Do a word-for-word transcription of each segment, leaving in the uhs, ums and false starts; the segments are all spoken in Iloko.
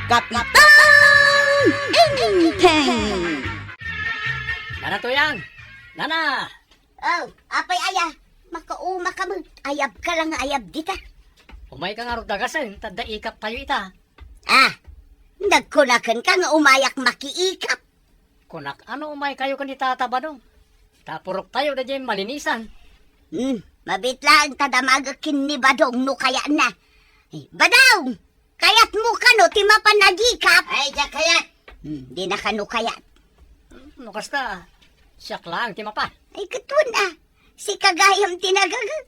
Kapitan Enteng! Nana, Tuyang! Nana! Oh, apay aya? Makauma ka met. Ayab ka lang nga ayab dita. Umay ka ngarud dagasen, ta adda ikap tayo ita. Ah, nagkunaken ka nga umayak makiikap. Kunak, ano umay kayo ken ni Tata Badong? Tapurok tayo da jay malinisan. Hmm, mabit laeng ta damagek ken ni Badong no kayatna. Eh, Badong! Kayatmo kano ti mapan agikap? Ay, diak kayat. Hmm, di na kano kayat. No kasta, siak laeng ti mapan. Ay, ket wen a. Sika gayam ti nagaga.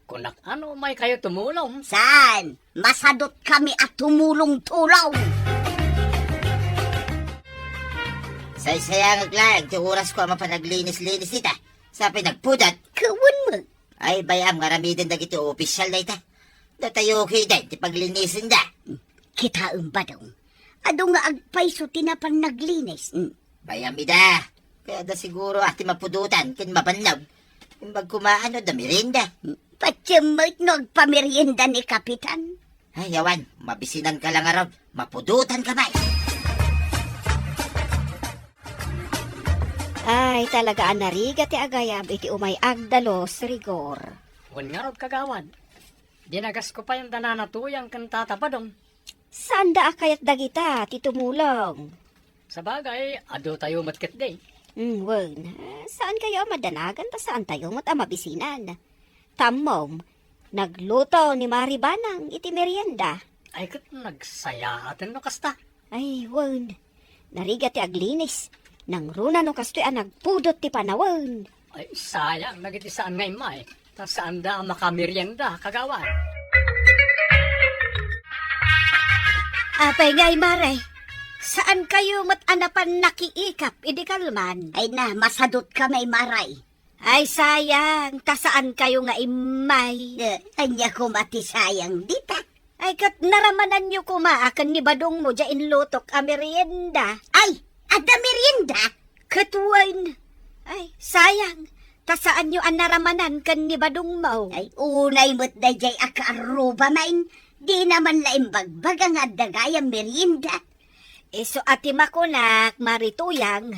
Kunak, ano umay kayo tumulong? Saan? Masadot kami a tumulong-tulong. Saysayangek laeng ti oras ko a mapan aglinis-linis ita. Sa pay nagpudot. Kawan mo. Ay, bay-am nga aramiden dagiti opisyal dayta. Datayo kiden ti paglinisenda. Kitaem, Badong. Adu nga agpayso ti napan naglinis. Mm. Bay-am ida. Kaya da siguro a ti mapudotan ken mabannog. Imbag kumaan no da merienda. Patiem met no agpamerienda ni Kapitan. Ay, awan, mabisinan ka lang arod. Mapudotan ka, bay. Ay, talaga a narigat ti agayab iti umay agdalos, Rigor. Wen ngarud, Kagawad. Dinagas ko pay anda Nana Tuyang ken Tata Badong. Saanda a kayat dagita ti tumulong. Sabagay, adu tayo met ketdi. Mm, wen, saan kayo a madanagan ta saan tayo met a mabisinan. Tammom, nagluto ni Mari Banang iti merienda. Ay, ket nagsayaaten no kasta. Ay, wen. Narigat ti aglinis. Nangruna no kastoy a nagpudot ti panawen. Ay, sayang, dagiti saan nga immay. Ta saanda a makamerienda, Kagawad. Apay ngay, Mare? Saan kayo met a napan nakiikap idi kalman? Ay na, masadot ka, may Maray. Ay, sayang, ta saan kayo nga immay. Eh, anya koma ti sayang dita? Ay, ket naramananyo koma a ken ni Badong mo dia inlutok a merienda. Ay, adda merienda? Ket wen. Ay, sayang, ta saanyo a naramanan ken ni Badong mo. Ay, unay met daydiay a kaarruba main, di naman la imbagbaga nga adda gayam merienda. Isu a ti makunak, Mari Tuyang,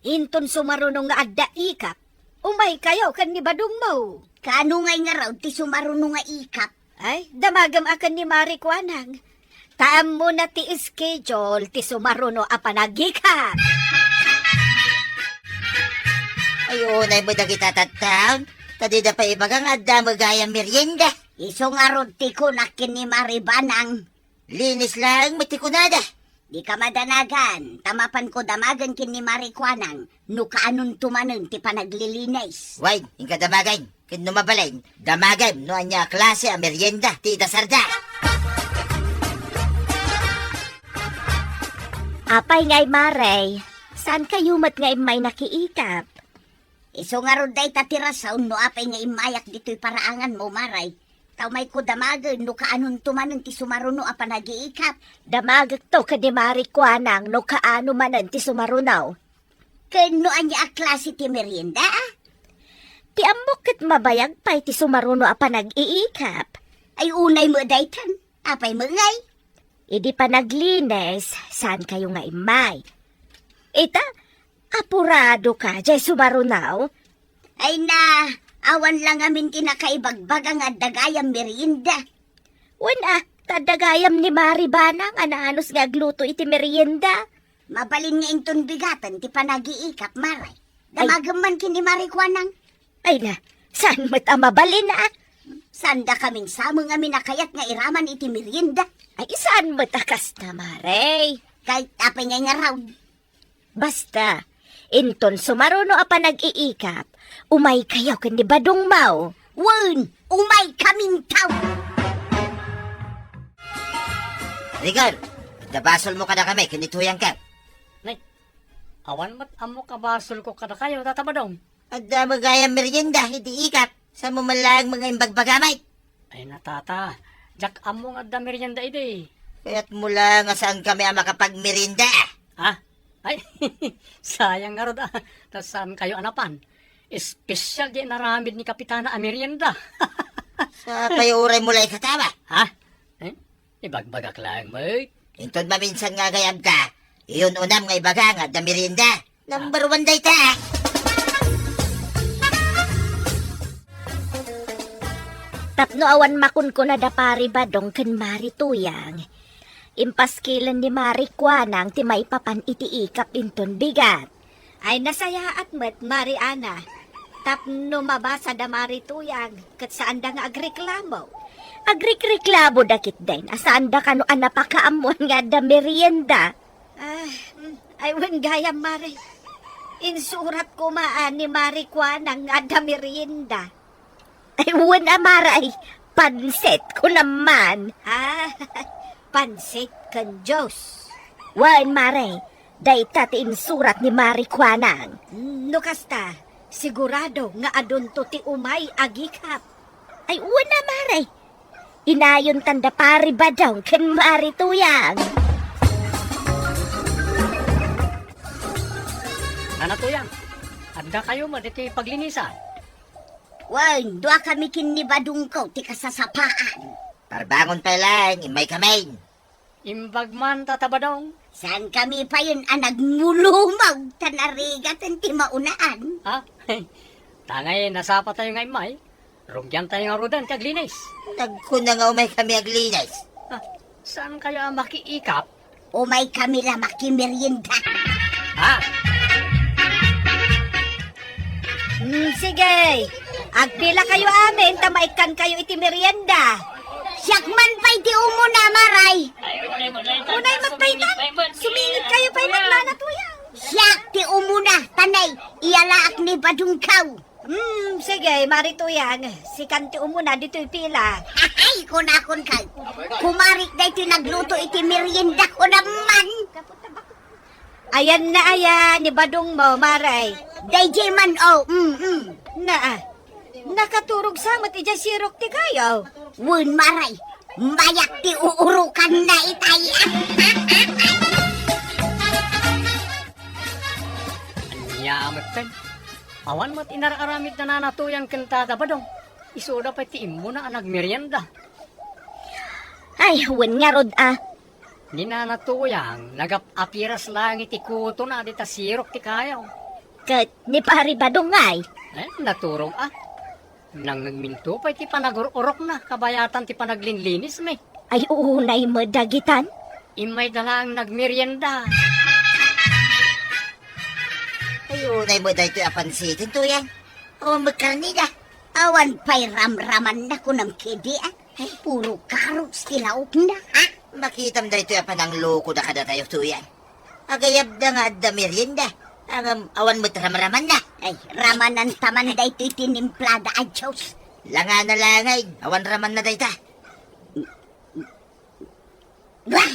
inton sumaruno nga adda ikap, umay kayo ken ni Badong mo. Kaano ngay ngarud ti sumaruno nga ikap? Ay, damagem a ken ni Mari Kuanang. Ta ammona ti schedule ti sumaruno a panagikap. Ay, unay mo dagita tattaon, ta dida pay ibaga nga adda met gayam merienda. Isu ngarud ti kunak ken ni Mari Banang. Linis laeng met ti kunada. Dika madanagan, ta mapanko damagen ken ni Mari Kuanang no kaanonto manen ti panaglilinis. Wen, inka damagen, ken no mabalin, damagem no ania a klase a merienda ti idasarda. Apay ngay, Mare, saan kayo met nga immay nakiikap? Isu ngarud dayta ti rason no apay nga immayak ditoy paraanganmo, Maray. Ta umayko damagen no kaanonto manen ti sumaruno a panagiikap. Damagekto ken ni Mari Kuanang no kaano manen ti sumaruno. Ken no ania a klase ti merienda, a? Ti ammok ket mabayag pay ti sumaruno a panagiikap. Ay, unay met daytan. Apay met ngay? Idi panaglinis, saan kayo nga immay? Ita, apurado ka, jay sumaruno? Ay na, awan la ngamin ti nakaibagbaga nga adda gayam merienda. Wen a, ta adda gayam ni Mari Banang a naanus nga agluto iti merienda. Mabalin nga inton bigaten ti panagiikap, Maray. Ay. Damagem man ken ni Mari Kuanang. Ay na, saan met a mabalin a? Saan da kamin sa mo ngamin a kayat nga iraman iti merienda? Ay, saan met a kasta, Mare? Kay apay ngay ngarud? Basta, inton sumaruno a panag-iikap, umay kayo ken ni Badong mo. Wen, umay kaminto. Rigor, adda basolmo kadakami ken ni Tuyang ka. Nay, awan met ammok a basolko kadakayo, Tata Badong. Adda met gayam merienda iti ikap. Saan mo man laeng nga imbagbaga met? Ay na, Tata, diak ammo nga adda merienda idi. Kayatmo la nga saan kami a makapagmerienda. Ha? Ay, sayang ngarud a. Ta saan kayo a napan? Espesyal di inaramid ni Kapitana a merienda. Sa pay uray mo la ikatawa. Ha? Eh? Ibagbagak laeng met. Inton maminsan nga agayabka, iyun-unam nga ibaga nga adda merienda. Number one dayta. Tapno awan makunkuna da Pari Badong ken Mari Tuyang, impaskilen ni Mari Kuanang ti maipapan iti ikap inton bigat. Ay, nasayaat met, Mari Ana. Tapno mabasa da Mari Tuyang, ket saanda nga agreklamo. Agrekreklamo da ketdin a saanda kano a napakaammuan nga adda merienda. Ah, mm, ay, wen gayam, Mari. Insurat koma a ni Mari Kuanang nga adda merienda. Ay, wen a, Mari. Pansit, kunam man. Ah, pansit ken juice. Wen, Mari. Dayta ti insurat ni Mari Kuanang. No kasta, sigurado nga adunto ti umay agikap. Ay, wen a, Mari. Inayontan da Pari Badong ken Mari Tuyang. Nana Tuyang, adda kayo met iti paglinisan? Wen, dua kami ken ni Badongko ti kasasapaan. Parbangon pay laeng, immay kami. Imbag man, Tata Badong. Saan kami payen a nagmulumog ta narigaten ti maunaan? Ha? Tangay nasapa tayo nga immay. Rugyan tayo nga rudan ti aglinis. Nagkuna nga umay kami aglinis. Ah, saan kayo a makiikap? Umay kami la makimerienda. Ha? Hmm, sige. Agpila kayo amin ta maikkan kayo iti merienda. Siak man pay ti umuna, Maray. Unay met pay ta. Sumingit kayo pay met, Nana Tuyang. Siak ti umuna, tanay, iyalaak ni Badongkaw. Hmm, sige, Mari Tuyang. Sikan ti umuna ditoy pila. Ay, kunakon kay. Kumarik daytoy nagluto iti merienda ko naman. Ayan na aya ni Badong mo, Maray. Dayjay man, oh, mm, mm. Naa. Nakaturog sa met idiay sirok ti kayo. Wen, Maray. Mayak ti uurukan na itay. Ania met ten. Awan met inar-aramid na Nana Tuyang ken Tata Badong. Isuda pay ti immuna a nagmerienda. Ay, wen ngarud a. Ni Nana Tuyang, nagap-apiras laeng iti kutona dita sirok ti kayo. Ket ni Pari Badong ngay? Eh, naturog a. Nangngegminto pay ti panagur-urokna kabayatan ti panaglinlinismi. Ay, unay met dagitan? Immayda laeng nagmerienda. Ay, unay met daytoy a pansiten, Tuyang. Awan met karnida. Awan pay ramramanna kunam kedi, a? Ay, puro karots ti laokna, a? Makitam daytoy a panangloko da kadatayo, Tuyang. Agayabda nga adda merienda. Ngem awan met ramramanna. Ay, ramanan ta man daytoy tinimplada a juice. Langana laeng, awan ramanna dayta. Bah!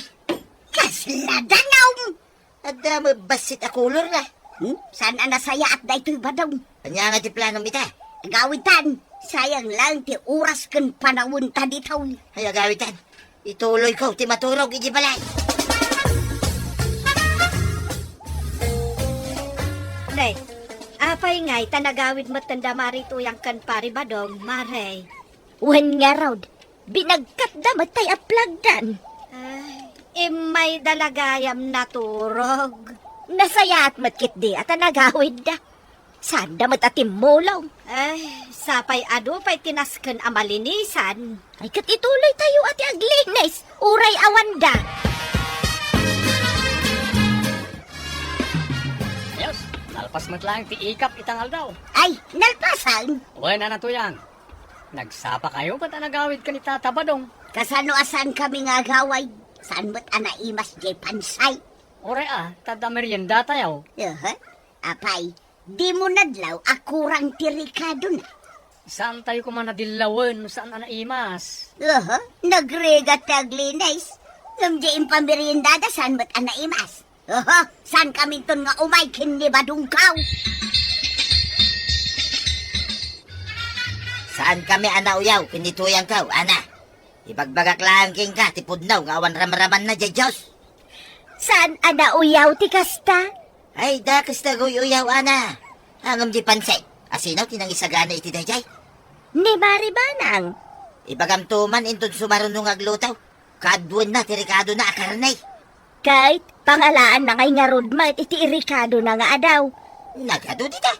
Kasla danum! Adda met bassit a kolor na. Hmm? Saan a nasayaat daytoy, Badong? Ania nga ti planom ita? Agawitan, sayang laeng ti oras ken panawen ta ditoy. Ay, agawitan. Ituloyko ti maturog idiay balay. Nay, apay ngay ta nagawid metten da Mari Tuyang ken Pari Badong, Mare? Wen ngarud, binagkatda met tay aplagdan. Ay, immayda la gayam naturog. Nasayaat met ketdi a ta nagawidda. Saanda met a timmulong. Ay, sapay adu pay ti nasken a malinisan. Ay, ket ituloytayo a ti aglinis, uray awanda. Yes, nalpas met laeng ti ikap ita nga aldaw. Ay, nalpasan? Wen, Nana Tuyang. Nagsapa kayo met a nagawid ken ni Tata Badong. Kasano a saan kami nga agawid? Saan met a naimas jay pansay? Uray a, ta adda merienda tayo. Aha. Apay, dimo nadlaw a kurang ti rekadona. Saan tayo koma nadillawen no saan a naimas? Aha, nagrigat ti aglinis. Ngem jay impameriendada saan met a naimas. Oho, saan kaminton nga umay ken ni Badongkaw? Saan kami a nauyaw ken ni Tuyangkaw, Ana? Ibagbagak laeng kenka ti pudno nga awan ramramanna jay juice. Saan a nauyaw ti kasta? Ay, dakes ta guy-uyaw, Ana. Ngem jay pansit, asino ti nangisagana iti dayjay? Ni Mari Banang. Ibagamto man inton sumaruno nga agluto. Kaduenna ti rikadona a karne. Ket pangalaanna ngay ngarud met iti irikadona nga adaw. Nagadu dita.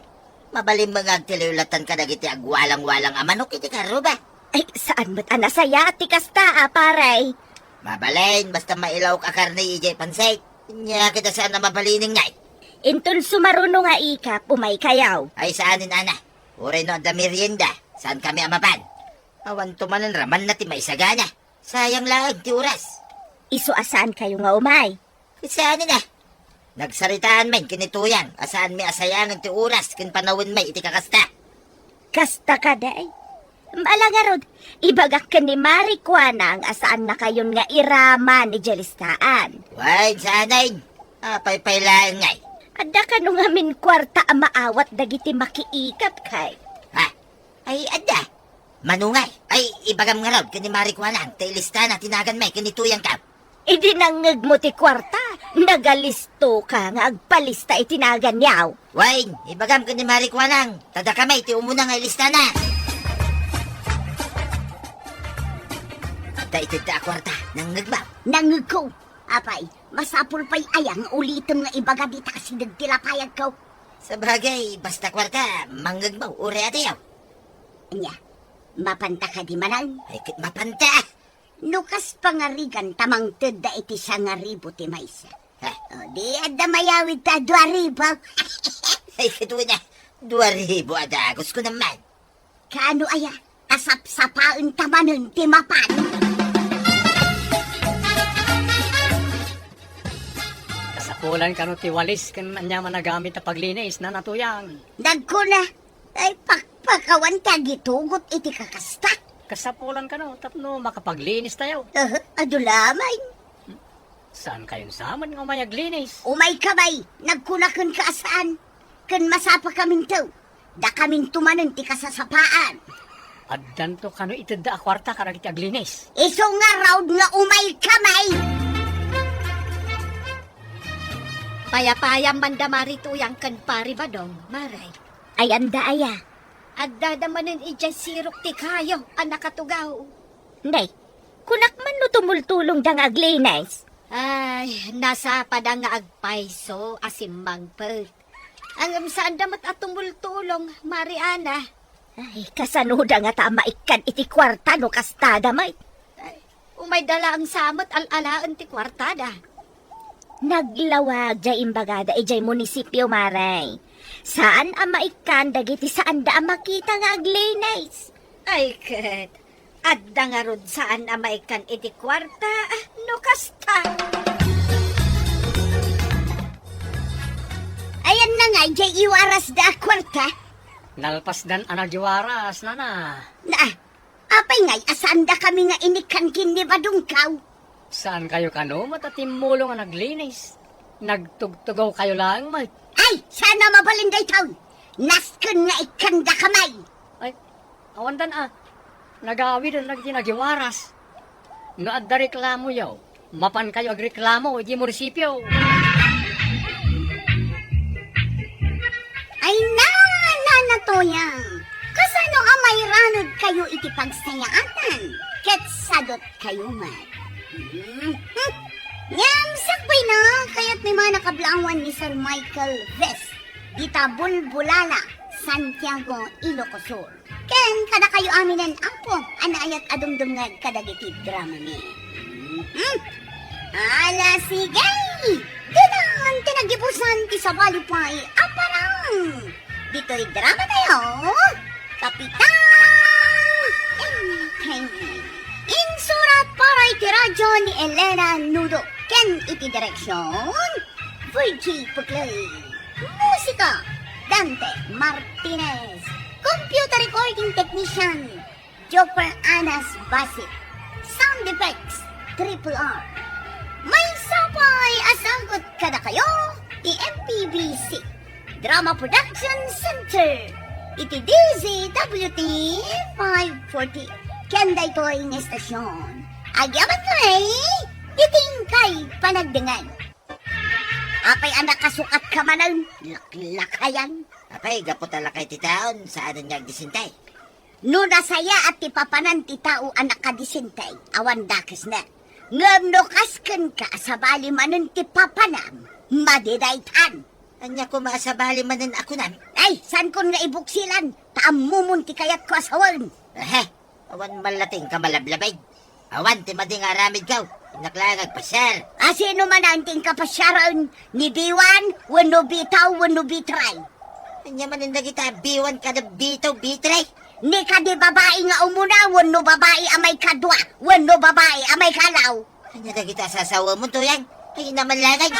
Mabalin nga agtiliw lattan kadagiti agwalang-walang a manok iti karruba. Ay, saan met a nasayaat ti kasta, a, pare? Mabalin, basta mailawak a karne idiay pansit. Nia, ket saan a mabalin ngay. Inton sumaruno nga ikap, umaykayo. Ay, saanen, Ana. Uray no adda merienda, saankami a mapan. Awan to manen ramanna ti maisagana. Sayang laeng ti oras. Isu a saankayo nga umay. Saanen a. Nagsaritaan met ken ni Tuyang a saanmi a sayangen ti oras ken panawenmi iti kakasta. Kasta kadi? Ala ngarud, ibagak ken ni Mari Kuanang a saannakayon nga iraman idiay listaan. Wen, saanen. Apay pay laeng ngay. Adda kano ngamin kuarta a maawat dagiti makiikap kay? Ha? Ay, adda. Mano ngay? Ay, ibagam ngarud ken ni Mari Kuanang ta ilistana ti naganmi ken ni Tuyangko. Idi nangngegmo ti kuarta, nagalistoka nga agpalista iti naganyo. Wen, ibagam ken ni Mari Kuanang ta dakami ti umuna nga ilistana. Adda itedda a kuarta, nangngegmo? Nangngegko. Apay, masapul pay aya nga ulitem nga ibaga dita asideg ti lapayagko? Sabagay, basta kuarta, mangngegmo, uray adayo. Ania, mapanta kadi manen? Ay, ket mapanta. No kas pangarigan ta mangtedda iti sangaribu ti maysa. Ha? O, di adda mayawid ta dua ribu. Ay, ket wen a, dua ribu a dagus ko naman. Kaano aya? Asapsapaen ta manen ti mapan. Kasapulan kano ti walis ken ania man a gamit a paglinis, Nana Tuyang? Nagkuna, ay pakpakawan ti agitugot iti kakasta. Kasapulan kano tapno makapaglinis tayo. Aha, adu laman. Saankayon sa met nga umay aglinis? Umayka, bay, nagkuna kenka a saan. Ken masapakaminto. Dakaminto manen ti kasasapaan. Addanto kano itedda a kuarta kadagiti aglinis? Isu ngarud nga umayka, bay. Payapayam man da Mari Tuyang ken Pari Badong, Mari. Ay, anda aya? Addada manen idiay sirok ti kayo a nakatugaw. Nay, kunak man no tumultulongda nga aglinis. Ay, nasapada nga agpayso a simmangpet. Ngem saanda met a tumultulong, Mari Ana. Ay, kasanoda ngata a maikkan iti kuarta no kastada met? Ay, umayda laeng sa met al-alaen ti kuartada. Naglawag diay imbagada idiay munisipio, Mari. Saan a maikkan dagiti saanda a makita nga aglinis. Ay, ket, adda ngarud saan a maikkan iti kuarta, no kasta. Ayanna nga idiay iwarasda a kuarta? Nalpasdan a nagyawaras, Nana. Na, apay ngay a saandakami nga inikkan ken ni Badongko? Saankayo kano met a timmulong a naglinis? Nagtugtugawkayo laeng met. Ay, saan a mabalin daytoy. Nasken nga ikkandakami. Ay, awandan a. Nagawiden dagiti nagyawaras. No adda reklamoyo, mapankayo agreklamo iti munisipio. Ay na, Nana Tuyang, kasano a mairanudkayo iti pagsayaatan ket sadutkayo met? Mhm. Ngem sakbayna, kayatmi man a kablawan ni Sir Michael Vest, dita Bulbulala, Santiago, Ilocos Sur. Ken kadakayo aminen, Apo, a naayat a dumdumngeg kadagiti dramami. Mhm. Ala, sige! Ditan ti naggibusan ti sabali pay a parang. Ditoy dramatayo, Kapitan Enteng. Insurat para iti radyo ni Elena Nudo. Ken iti direksyon, Virgie Puclay. Musika, Dante Martinez. Computer recording technician, Joper Anas Basit. Sound effects, Triple R. Maysa pay a sagut kadakayo ti M P B C Drama Production Center iti D Z W T five forty. Ken daytoy nga estasyon, agyaman kay, diting kay panagdengag. Apay a nakasukat ka manen, laklakayan? Apay, gapu ta lakay ti taon, saanen nga agdisintay. No nasayaat ti papanan ti tao a nakadisintay, awan dakesna. Ngem no kas kenka a sabali manen ti papanam, madi daytan. Ania koma a sabali manen a kunam? Ay, saankon nga ibuksilan, ta ammomon ti kayatko a sawen. Ehe, awan man la ti inka malablabid. Awan ti madi nga aramidko. Innak laeng agpasiar. A sino manen ti inka pasiaren? Ni B one wenno B two wenno B three? Ania manen dagita a B one kada B two, B three? Ni kadi babai nga umuna wenno babai a maikadua wenno babai a maikalaw? Ania dagita a sasawemon, Tuyang? Ay, naman laeng.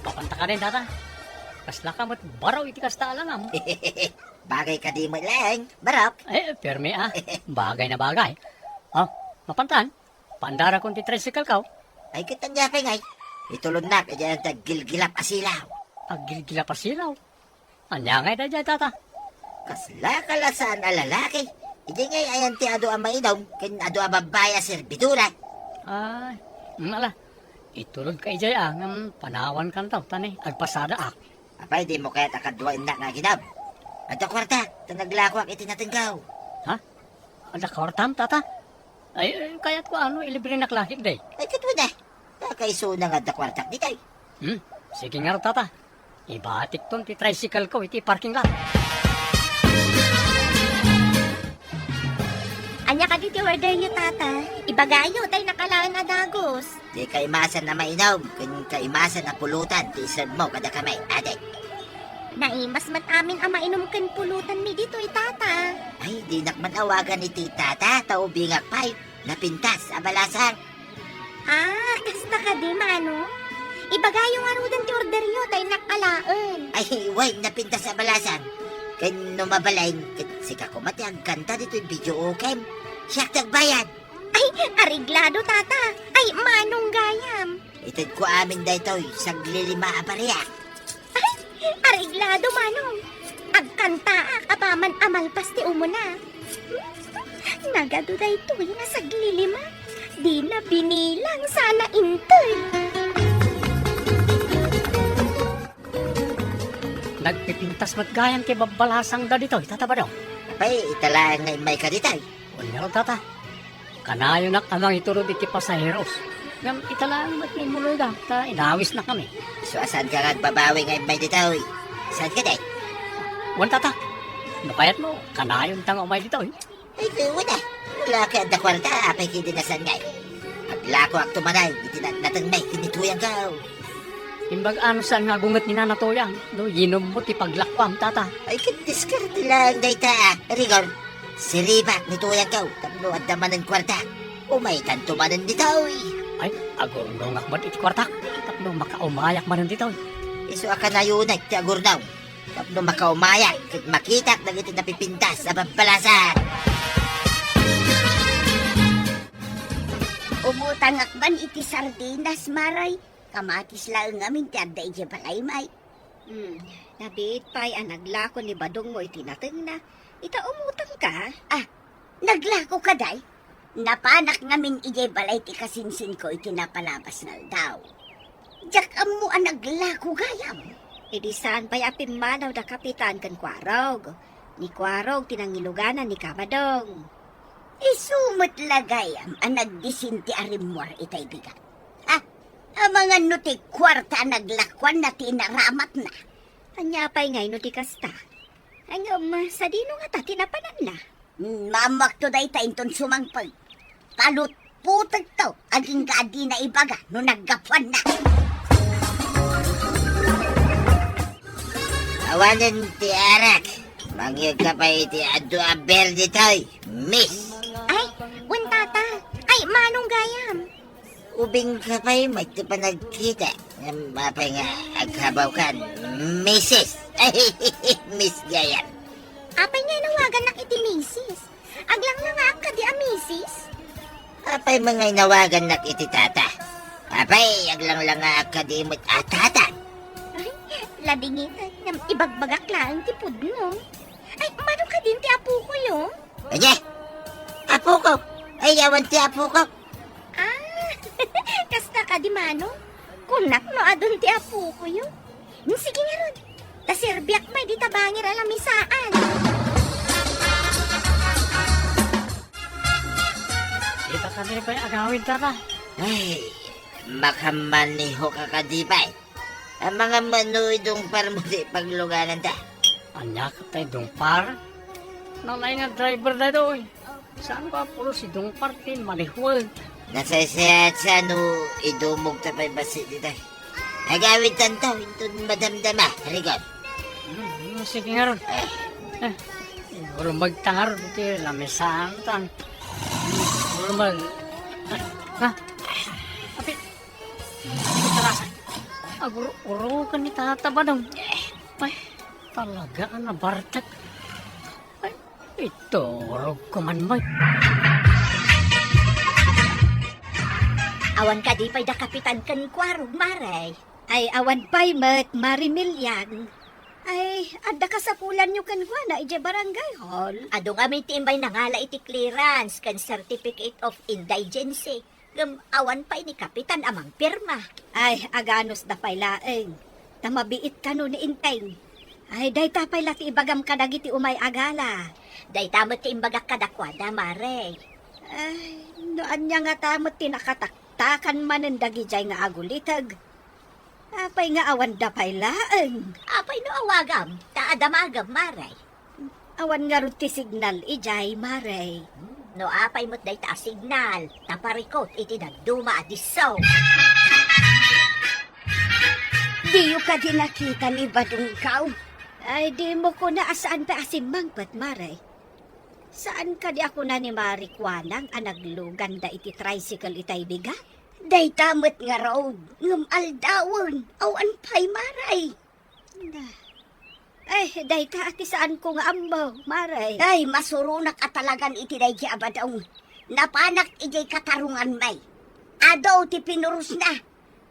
Papanta ka rin, tata. Kasla ka met baro iti kasta a langam. Bagay kadi met laeng, barok? Eh, permi, ah. Bagay na bagay. Oh, mapantan? Paandarakon ti tricycle ko. Ay, ket ania pay ngay? Itulonnak idiay ayan ti aggilgilap a silaw. Aggilgilap a silaw? Ania ngay daydiay, tata? Kasla kalasaan a lalaki. Idi ngay ayan ti adu a mainom ken adu a babbai a servidora. Ay, mm, ala. Itulodka idiay, ah, ngem panawankanto, ta ni, agpasadaak. Apay, dimo kayat a kaduaennak nga aginum? Adda kuartak, ta naglakoak iti natengko. Ha? Adda kuartam, tata? Ay, ay, kayatko a no, ilibrenak la ketdi. Ay, ket wen, eh. Nakaisuna nga adda kuartak ditoy. Hmm, sige ngarud, tata. Ibatikton ti tricycle ko iti parking lot. Ania kadi ti orderyo, tata? Ibagayo, ta innak laeng a dagus. Ti kaimasan a mainom ken kaimasan a pulutan ti iservemo kadakami, adik. Naimas met amin a mainom ken pulutanmi ditoy, tata. Ay, dinak man awagan iti tata, ta ubingak pay. Napintas a balasang. Ah, kasta kadi, Manong? Ibagayo ngaruden ti orderyo, ta innak alaen. Ay, wen, napintas a balasang. Ken no mabalin, ket sika koma ti agkanta ditoy videokem. Siak ti agbayad. Ay, areglado, tata. Ay, Manong gayam. Itedko amin daytoy, saglilima a bariak. Ay, areglado, Manong. Agkantaak apaman a malpas ti umuna. Nagadu daytoy nga saglilima. Dina binilang sana intoy. Nagpipintas met gayam ti babbalasangda ditoy, Tata Badong. Apay, ita laeng nga immayka ditoy? Wen ngarud, Tata. Kanayonak a mangiturod iti pasaheros. Ngem ita laeng met nga immulogak, ta inawisnakami. Isu a saanka nga agbabawi nga immay ditoy? Saanka, day? Wen, Tata. No kayatmo, kanayonta nga umay ditoy. Ay, wen a. No la ket adda kuarta, apay ket di na saan ngay? Aglakoakto manen iti natnatengmi ken ni Tuyangko. Imbag a no saan nga agunget ni Nana Tuyang, no yinummo ti paglakoam, Tata. Ay, ket diskarte laeng dayta, a. Rigor, siribak ni Tuyangko tapno adda manen kuarta. Umaytanto manen ditoy. Ay, agurnongak met iti kuartak tapno makaumayak manen ditoy. Isu a kanayonak ti agurnong tapno makaumayak ket makitak dagiti napipintas a babbalasang. Umutangak man iti sardinas, Maray. Kamatis laeng ngamin ti adda idiay balaymi. Hmm, nabiit pay a naglako ni Badongmo iti natengna. Ita umutangka? Ah, naglakoka, day? Napanak ngamin idiay balay ti kasinsinko iti napalabas nga aldaw. Diak ammo a naglako gayam. Idi saan pay a pimmanaw da Kapitan ken Kuarog. Ni Kuarog ti nangilugana ni Ka Badong. Isu met la gayam a nagdisin ti arimmuar itay bigat. Ah, amangan no ti kuarta a naglakuanna ti inaramatna. Ania pay ngay no di kasta? Ngem, sadino ngata ti napananna? Maammoakto dayta inton sumangpet. Palutputekto, agingga a dina ibaga no naggapuanna. Awanen ti arak. Mangyegka pay iti adu a beer ditoy, miss. Ay, wen, tata. Ay, manong gayam. Ubingka pay met ti panagkita. Apay nga aghabawkan, misis. Miss gayam. Apay nga inawagannak iti misis? Aglanglangaak kadi a misis? Apay nga inawagannak iti tata? Apay, aglanglangaak kadi met a tata? Ay, ladingitan, ngem ibagbagak laeng ti pudno. Ay, mano kadin ti apokoyo? Ania? Apoko? Ay, awan ti apoko. Ah, kasta kadi, mano? Kunak no adun ti apokoyo. Hmm, sige ngarud. Ta serbiak pay dita bangir a lamisaan. Kadi pay agawid, tata. Ay, makamaniho ka kadi pay. Amangan no idungparmo ti paglugananta. Ania ket tay dungpar? Nanay nga driver daytoy. Saan ko a pulos idungpar ti maniho? Nasaysayaat sa no idumog ta pay bassit ditoy. Agawid tanto, inton madamdama, Rigor. Hmm, sige ngarud. Eh. Eh, ulo magtangar iti lamisan tan. Ulo mag-, ah, ha? Api, agur-urukan ni Tata Badong. Ay, talaga, nabartek. Ay, iturog ko man, Mike. Awan kadi pay da kapitan ken Kuarog, Mare? Ay, awan pay met, Mare Milian. Ay, adda kasapulanyo kenkuana idiay barangay hall? Adu ngamin ti imbay nangala iti clearance ken certificate of indigency. Ngem awan pay ni kapitan a mangpirma. Ay, aganusda pay laeng. Ta mabiit kano ni Enteng. Ay, dayta pay la ti ibagam kadagiti umay a gala. Dayta met ti imbagak kadakuada, Mare. Ay, no ania ngata met ti nakataktakan manen dagidiay nga aguliteg? Apay nga awanda pay laeng? Apay no awagam, ta adda maagam, Mare? Awan ngarud ti signal idiay, Mare. No apay met dayta a signal, ta parikut iti dadduma a disso. Diyo kadi nakita ni Badongkaw? Ay, dimo kuna a saan pay a simmangpet, Mare. Saan kadi a kuna ni Mare Kuanang a nagluganda iti tricycle itay bigat? Dayta met ngarud, ngem aldawen, awan pay, Mare. Na. Ay, dayta ti saanko nga ammo, Mare. Ay, masuronak a talagan iti daydi a Badong. Napanak idiay katarungan, May. Adu ti pinurosna.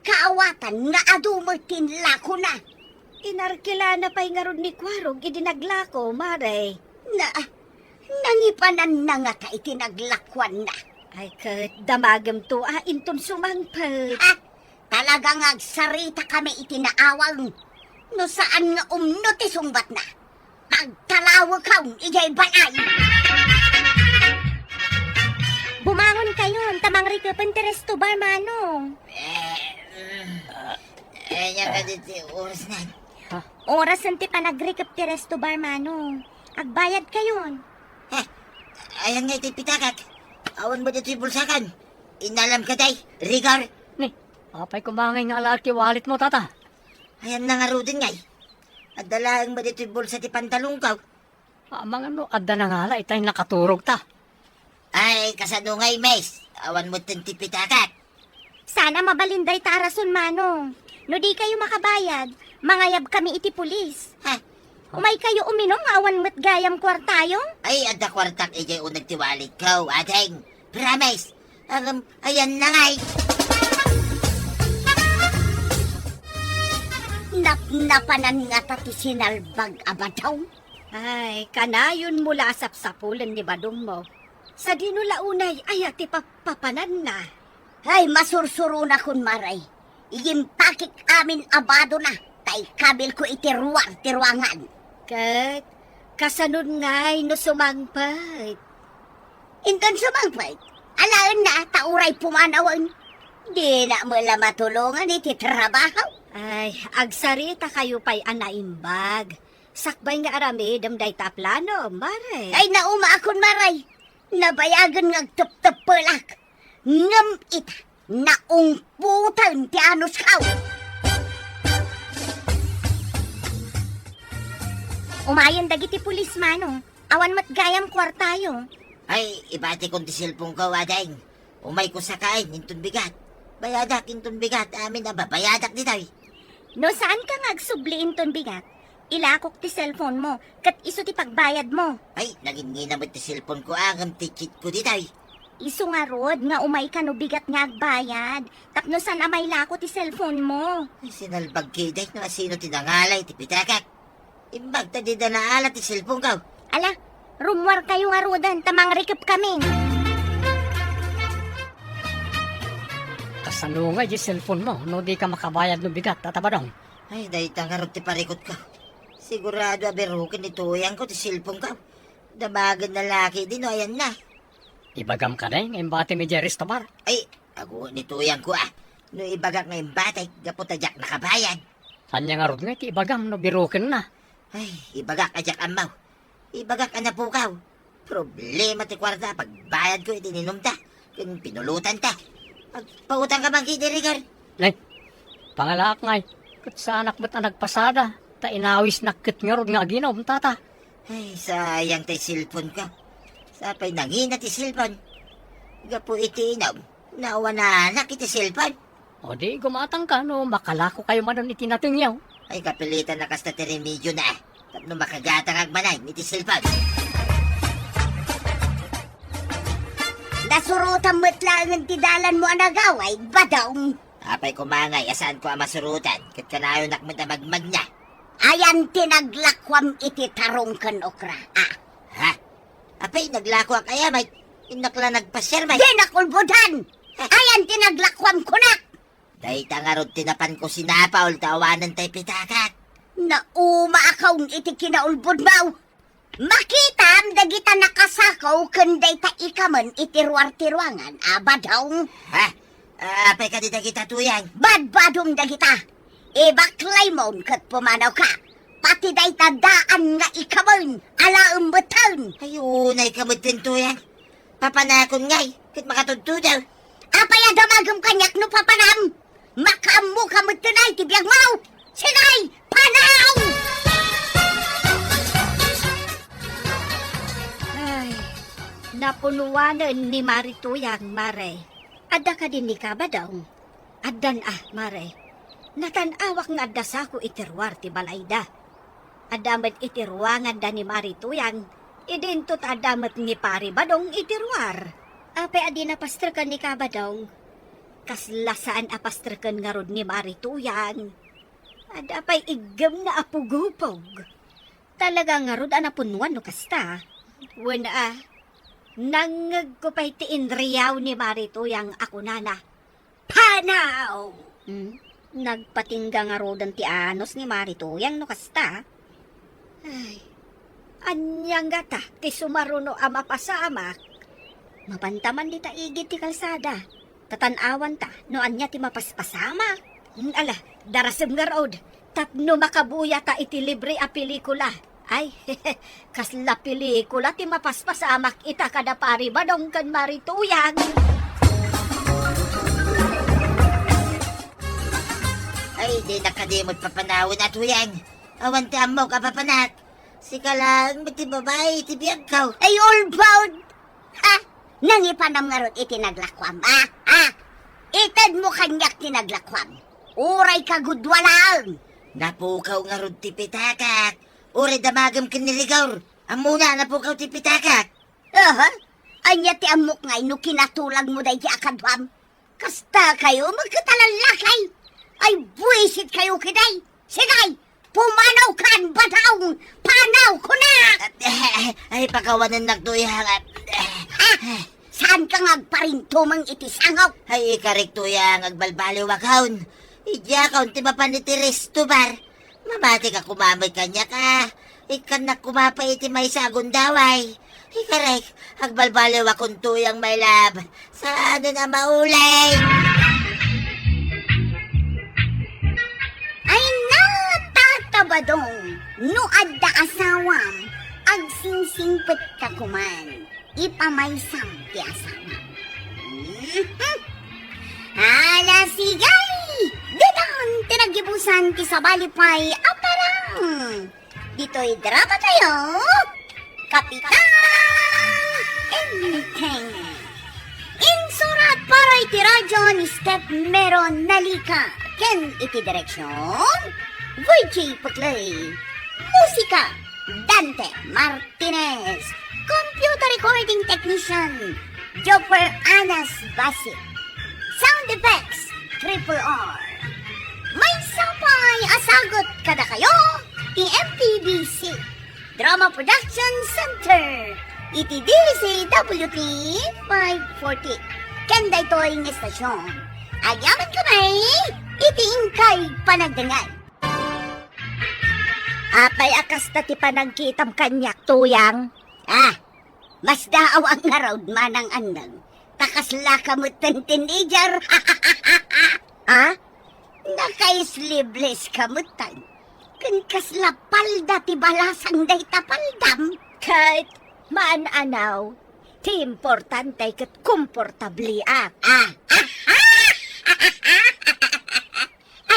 Kaawatan nga adu met ti inlakona. Inarkilana pay ngarud ni Kuarog idi naglako, Mare. Na, nangipananna ngata iti naglakuanna. Ay, ket damagem to a inton sumangpet. Ha? Talaga nga agsaritakami iti naawang. No saan nga umno ti sungbatna, pagtalawekam idiay balay. Bumangon kayon, ta mangrikepen ti resto bar, Manong. Eh, mm, eh, ania kadi ti orasna? Ha? Orasen ti panagrikep ti resto bar, Manong. Agbayad kayon. Ha? Ayan nga iti pitakak. Awan ba ditoy bulsakan? Inalam ka, day? Rigar? Ni, apay kumangay nga alaak ti walletmo, tata? Ayan na ngaruden ngay. Adda laeng ba ditoy bulsa ti pantalongko? Amangan no adda nangala itay nakaturogta. Ay, kasano ngay, Miss? Awan met ti pitakak. Saan a mabalin dayta a rason, Manong. No di kayo makabayad, mangayab kami iti pulis. Ha? Umay kayo uminom nga awan met gayam kuartayo? Ay, adda kuartak idiay uneg ti walletko, ading. Promise. Agam, ayan na ngay. Napnapanan ngata ti sinalbag a Badong. Ay, kanayon mo la a sapsapulen ni Badongmo. Sadino la unay aya ti papapananna? Ay, masursuronakon, Mare. Igimpakek amin a badona, ta ikabilko iti ruar ti ruangan. Ket, kasanon ngay no sumangpet? Inton sumangpet, alaenna ta uray pumanawen. Dina met la matulongan iti trabaho. Ay, agsarita kayo pay a naimbag. Sakbay nga aramidem dayta a plano, Mare. Ay, naumaakon, Mare. Nabayagen nga agtepteppelak. Ngem ita, naungpoten ti anusko. Umayen dagiti pulis, Manong. Awan met gayam kuartayo. Ay, ibatikon ti cellphone ko, ading. Umayko sakaen inton bigat. Bayadak inton bigat, amin a babayadak ditoy. No saanka nga agsubli inton bigat, ilakok ti cellphone mo, ket isu ti pagbayad mo. Ay, naginnina met ti cellphone ko, ngem ti cheat ko ditoy. Isu ngarud nga umayka no bigat nga agbayad, tapno saan a mailako ti cellphone mo. Ay, sinalbag ketdi no asino ti nangalay ti pitakak. Imbag ta dida naala ti cellphone ko. Ala, rummuar kayo ngaruden ta mangrikep kami. Kasano nga di cellphone mo no di ka makabayad no bigat, Tata Badong? Ay, dayta ngarud ti parikut ko. Sigurado a biroken ni tuyang ko ti cellphone ko. Damagen na la ketdi no ayan na. Ibagam kadi nga imbatim idiay resto bar. Ay, aguy ni tuyangko, a. No ibagak nga imbatik, gapu ta diak nakabayad. Ania ngarud ngay ti ibagam no birokenna? Ay, ibagak a diak ammo. Ibagak a napukaw. Problema ti kuarta a pagbayadko iti ininumta ken pinulotanta. Agpautangka man kadi, Rigor. Nay, pangalaak ngay, ket saanak met a nagpasada, ta inawisnak ket ngarud nga aginum, tata. Ay, sayang ti cellphoneko. Sa pay nangina ti cellphone. Gapu iti inum, naawananak iti cellphone. O di, gumatangka no makalakokayo manen iti natengyo. Ay, kapilitan a kasta ti remedyona, a. Tapno makagatangak manen iti cellphone. Nasurotam met laengen ti dalanmo a nagaway, Badong. Apay koma ngay a saanko a masurotan, ket kanayonak met a magmagna. Ayan ti naglakuam iti tarong ken okra, a? Ha? Apay, naglakoak aya met? Innak la nagpasiar met. Dinak ulbodan! Ayan ti naglakuam kunak! Dayta ngarud ti napanko sinapaul ta awanen tay pitakak. Nauma a kaon iti kinaulbodmo. Makitam dagita nakasako ken dayta ikamen iti ruar ti ruangan, a, Badong. Ha? Apay kadi dagita, Tuyang? Badbadom dagita. Ibaklaymon ket pumanawka. Pati dayta daan nga ikamen, alaem metten. Ay, unayka metten, Tuyang. Papanakon ngay, ket makatudtudaw. Apay a damagem kaniak no papanam? Makaammoka metten a iti biagmo. Sige, panaw! Ay, napunuanen ni Mari Tuyang, Mare. Adda kadi ni Kabadong? Addan a, Mare. Natan-awak nga adda sako iti ruar ti balayda. Adda met iti ruanganda ni Mari Tuyang, idinto ta adda met ni Pari Badong iti ruar. Apay a dina pastreken ni Kabadong? Kasla saan a pastreken ngarud ni Mari Tuyang. Adda pay iggemna a pugupog. Talaga ngarud a napunuan no kasta. Wen a, nangngegko pay ti inriaw ni Mari Tuyang a kunana, "Panaw!" Hmm? Nagpatingga ngaruden ti anus ni Mari Tuyang no kasta. Ay, ania ngata ti sumaruno a mapasamak? Mapanta man dita igid ti kalsada. Tatan-awanta no ania ti mapaspasamak. Hmm, ala, darasem ngarud. Tapno makabuyata iti libre a pelikula. Ay, kasla pelikula ti mapaspasamak ita kada Pari Badong ken Mari Tuyang. Ay, dinak kadi met papanawen a, Tuyang. Awan ti ammok a papanak. Sika laeng met ti babai iti biagko. Ay, ulbod! Ha? Nangipanam ngarud iti naglakuam, a? A? Itedmo kaniak ti naglakuam. Uray kagudua laeng. Napukaw ngarud ti pitakak. Uray damagem ken ni Rigor. Ammona a napukaw ti pitakak. Aha? Ania ti ammok ngay no kinatulagmo daydi a kaduam? Kasta kayo, magkatalallakay! Ay, buwisit kayo, kiday! Sige! Pumanawkan, Badong! Panaw, kunak! Ay, pakawanennak, Tuyang. Ah, saanka nga agparintumeng iti sangok? Ay, ikarek, Tuyang, agbalbaliwakon. Idiakon ti mapan iti resto bar. Mamatika koma met kaniak, a. Ikkannak koma pay iti maysa a gundaway. Ikarek, agbalbaliwakon, Tuyang, my love. Saanen a maulay. Ay, na, Tata Badong, no adda asawam, agsingsingpetka koman. Ipamaysam ti asawam. Mhm. Ala, sige! Ditan ti naggibusan ti sabali pay a parang. Ditoy drama tayo, Kapitan Enteng. Insurat para iti radyo ni Steph Meron Nalica ken iti direksyon, Virgie Putley. Musika, Dante Martinez. Computer recording technician, Jopper Anas Basit. Sound effects, Triple R. Maysa pay a sagut kadakayo ti M P B C Drama Production Center iti D Z W T five forty. Ken daytoy nga estasyon, agyamankami iti inkay panagdengngeg. Apay a kasta ti panagkitam kaniak, Tuyang? Ah, Masdaawak ngarud, Manang Anneng, ta kaslaka metten teenager. Ah? Naka-sleeveless ka metten. Ken kasla palda ti balasang dayta paldam. Ket maan-anaw, ti importante ket komportableak. Ah.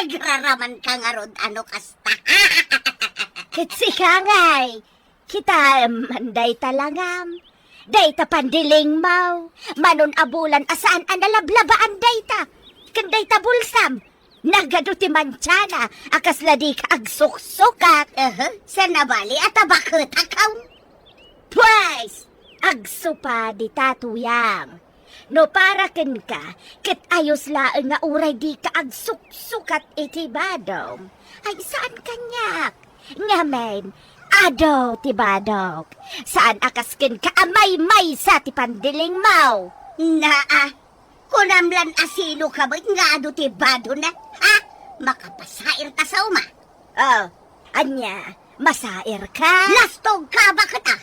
Agraraman ka ngarud a no kasta. Ket sika ngay, kitaem man dayta langam, dayta pandilingmo, manon a bulan a saan a nalablabaan dayta, ken dayta bulsam, nagadu ti mantiana a kasla dika agsuksukak. Aha, saan a bali a tabaketak, aw? Pues, agsupadi ta, Tuyang. No para kenka, ket ayos laeng nga uray dika agsuksukat iti badom. Ay, saan kaniak? Ngamin, adu ti badok. Saan a kas kenka a maymaysa ti pandilingmo. Naa, kunam lan a sino ka met nga adu ti badona, ha? Makapasairta sa uma. Oh, ania, masairka? Lastogka a baket, a.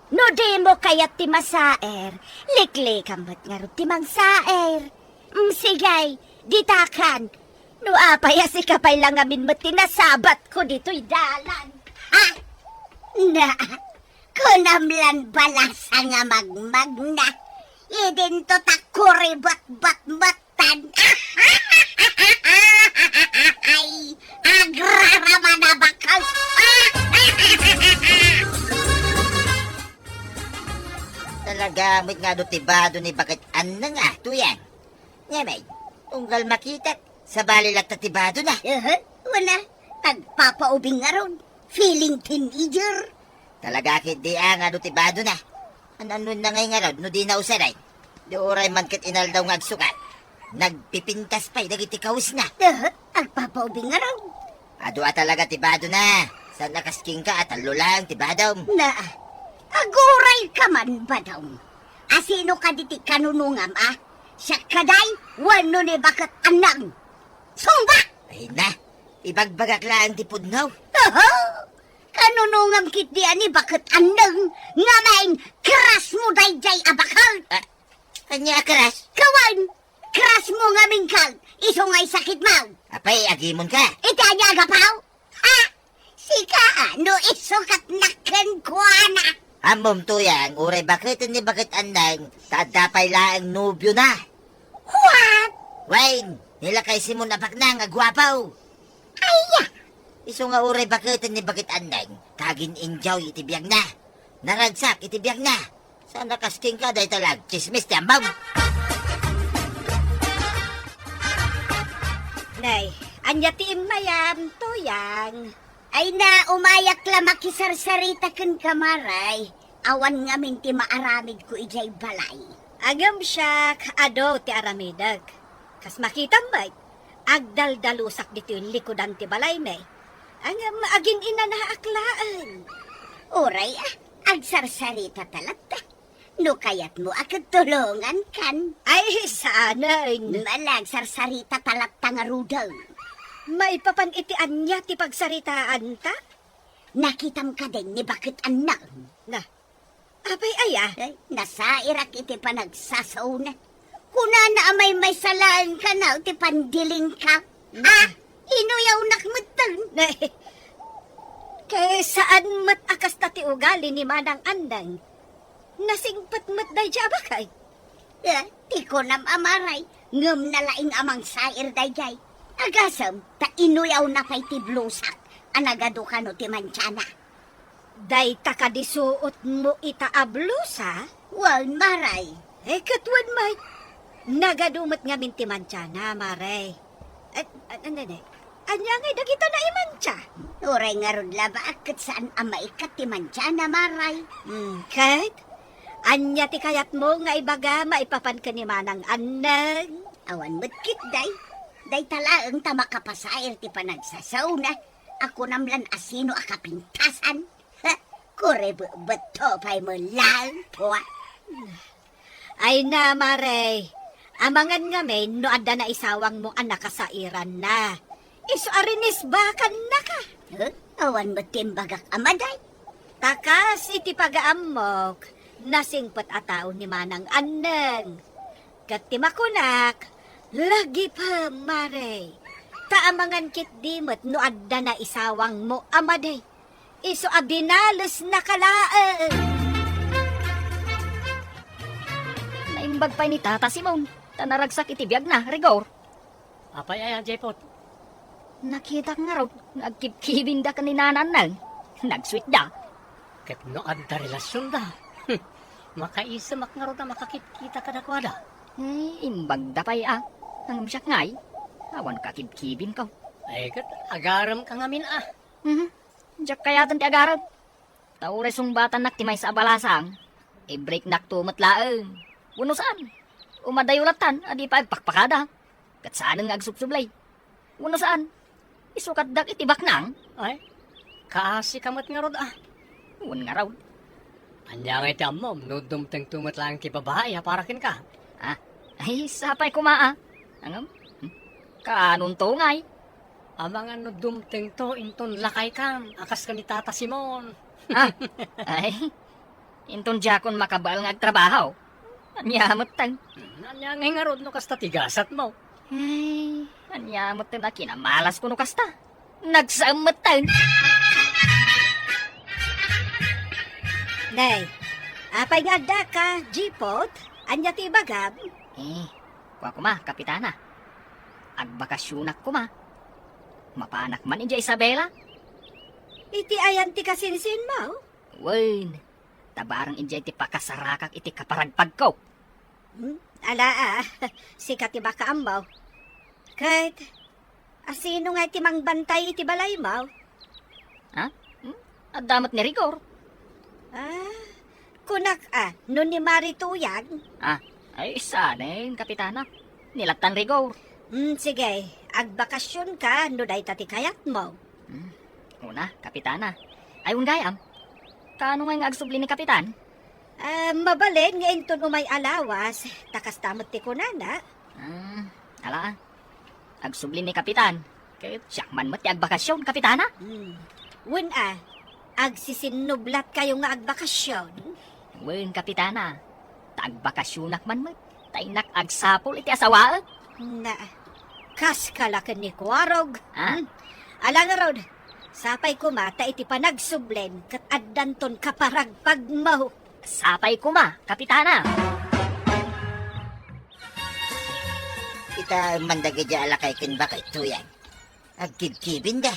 No dimo kayat ti masair, liklikam met ngarud ti mangsair. Mm, sige, ditakan. No apay a sika pay la ngamin met ti nasabatko ditoy dalan. Ha? Na, kunam lan balasa nga magmagna. Idinto ta kuribatbat met. Tan. Ay, agraraman a bakal. Talaga met nga adu ti bado ni Baket Anneng, a, Tuyang. Ngamin, unggal makitak, sabali latta ti badona. Aha, wen a, tagpapaubing ngarud. Feeling teenager. Talaga ketdi a nga adu ti badona. An-anonna ngay ngarud no dina usaray? Di uray man ket inaldaw nga agsukat, nagpipintas pay dagiti kawesna. Ah, agpapaubing ngarud. Adu a talaga ti badona. Saan a kas kenka a tallo laeng ti badom. Na, aguray ka man, badom. A sino kadi ti kanunongam, a? Siak kadi wenno ni Baket Anneng? Sungba! Ay na, ibagbagak laeng ti pudno. Oho! Kanunongam ketdi a ni Baket Anneng, ngamin crushmo daydiay a bakal. Ah, ania a crush? Kawan, crushmo ngamin kal, isu nga isakitmo. Apay, agimonka? Iti ania a gapu? Ah, sika, no isukat na kenkuana. Ammom, Tuyang, uray baketen ni Baket Anneng, ta adda pay laeng nobiona. What? Wen, ni Lakay Simon a baknang a guapo. Aya! Isu nga uray baketen ni Baket Anneng, ta agin-enjoy iti biagna. Naragsak iti biagna. Saan a kas kenka dayta la agtsismis ti ammom. Nay, ania ti immayam, Tuyang? Ay na, umayak la makisarsarita kenka, Maray. Awan ngamin ti maaramidko idiay balay. Ngem siak, adu ti aramidek. Kas makitam met, agdaldalusak ditoy likudan ti balaymi. Ngem agin-inanaak laeng. Uray a, agsarsarita ta latta. No kayatmo a ket tulongankan. Ay, saanen. Ala, agsarsarita ta latta ngaruden. Maipapan iti ania ti pagsaritaanta? Nakitam kadi ni Baket Anneng? Na, apay aya? Ay, nasairak iti panagsasaona. Kunana a maymaysa laeng kano ti pandilingka. Na. Ah, inuyawnak metten. Na, ket saan met a kasta ti ugali ni Manang Anneng. Nasingpet met daydiay a baket. Eh, ti kunam a Maray, ngem nalaing a mangsair daydiay. Agasem, ta inuyawna pay ti blusak a nagadu kano ti mantiana. Dayta kadi suotmo ita a blusa? Wen, Maray. Eh, ket wen met. Nagadu met ngamin ti mantiana, Maray. Eh, an-, an-, an-, ania ngay dagita naimantia? Uray ngarud labaak ket saan a maikat ti mantiana, Maray. Hmm, ket? Ania ti kayatmo nga ibaga maipapan ken ni Manang Anneng? Awan met ketdi. Dayta laeng ta makapasair ti panagsasaona. A kunam lan a sino a kapintasan. Ha, kuribetbetto pay met laeng, pua. Ay na, Maray. Amangan ngamin no adda naisawangmo a nakasairanna. Isu a rinisbakannaka. Huh? Awan met ti imbagak a madi. Ta kas iti pagaammok, Nasingpet a tao ni Manang Anneng. Ket ti makunak, lagipem, mare. Ta amangan ketdi met no adda naisawangmo a madi. Isu a binalesnaka laeng. Naimbag pay ni Tata Simon, ta naragsak iti biagna, Rigor. Apay aya, Jepot? Nakitak ngarud nga agkibkibinda ken ni Nana Anneng. Nagsuitda. Ket no adda relasionda, makaisemak ngarud a makakipkita kadakuada. Eh, imbagda pay a. Ngem siak ngay, awan kakibkibinko. Ay, ket agaremka ngamin a. Mhm. Diak kayaten ti agarem. Ta uray sungbatannak ti maysa a balasang, i-breaknakto met laeng. Wenno saan, umadayo lattan a di pay agpakpakada. Ket saanen nga agsubsublay. Wenno saan, isukatdak iti baknang. Ay, kaasika met ngarud a. Wen ngarud. Ania ngay ti ammom no dumtengto met laeng ti babai a para kenka? Ah, ay, sapay koma a. Ngem, hmm? Kaanonto ngay? Amangan no dumtengto inton lakaykan a kas ken ni Tata Simon. Ah, ay, inton diakon makabael nga agtrabaho. Ania metten? Hmm, ania ngay ngarud no kasta ti gasatmo? Ay, ania metten a kinamalasko no kasta? Nagsaan metten. Nay, apay nga addaka, Jipot? Ania ti ibagam? Eh, kua koma, Kapitana. Agbakasionak koma. Mapanak man idiay Isabela. Iti ayan ti kasinsinmo? Wen, ta bareng idiay ti pakasarakak iti kaparagpagko. Hmm? Ala, ah, sika ti makaammo. Ket, asino nga ti mangbantay iti balaymo? Ha? Hmm? Adda met ni Rigor. Ah, kunak a, no ni Mari Tuyang? Ah, ay, saanen, Kapitana. Ni lattan Rigor. Hmm, sige, agbakasionka no dayta ti kayatmo. Hmm, una, Kapitana. Ay, wen gayam. Kaano ngay nga agsubli ni Kapitan? Ah, mabalin nga inton umay a lawas, ta kasta met ti kunana. Ah, ala. Agsubli ni Kapitan. Ket siak man met ti agbakasion, Kapitana. Hmm. Wen a, agsisinnublatkayo nga agbakasion? Wen, Kapitana. Ta agbakasionak man met. Ta innak agsapul iti asawaek. Na, kas kala ken ni Kuarog. Ah. Hmm? Ala ngarud, sapay koma ta iti panagsublim ket addanton kaparagpagmo. Sapay koma, Kapitana. Ita man dagiti alakay ken bakay Tuyang. Agkibkibinda.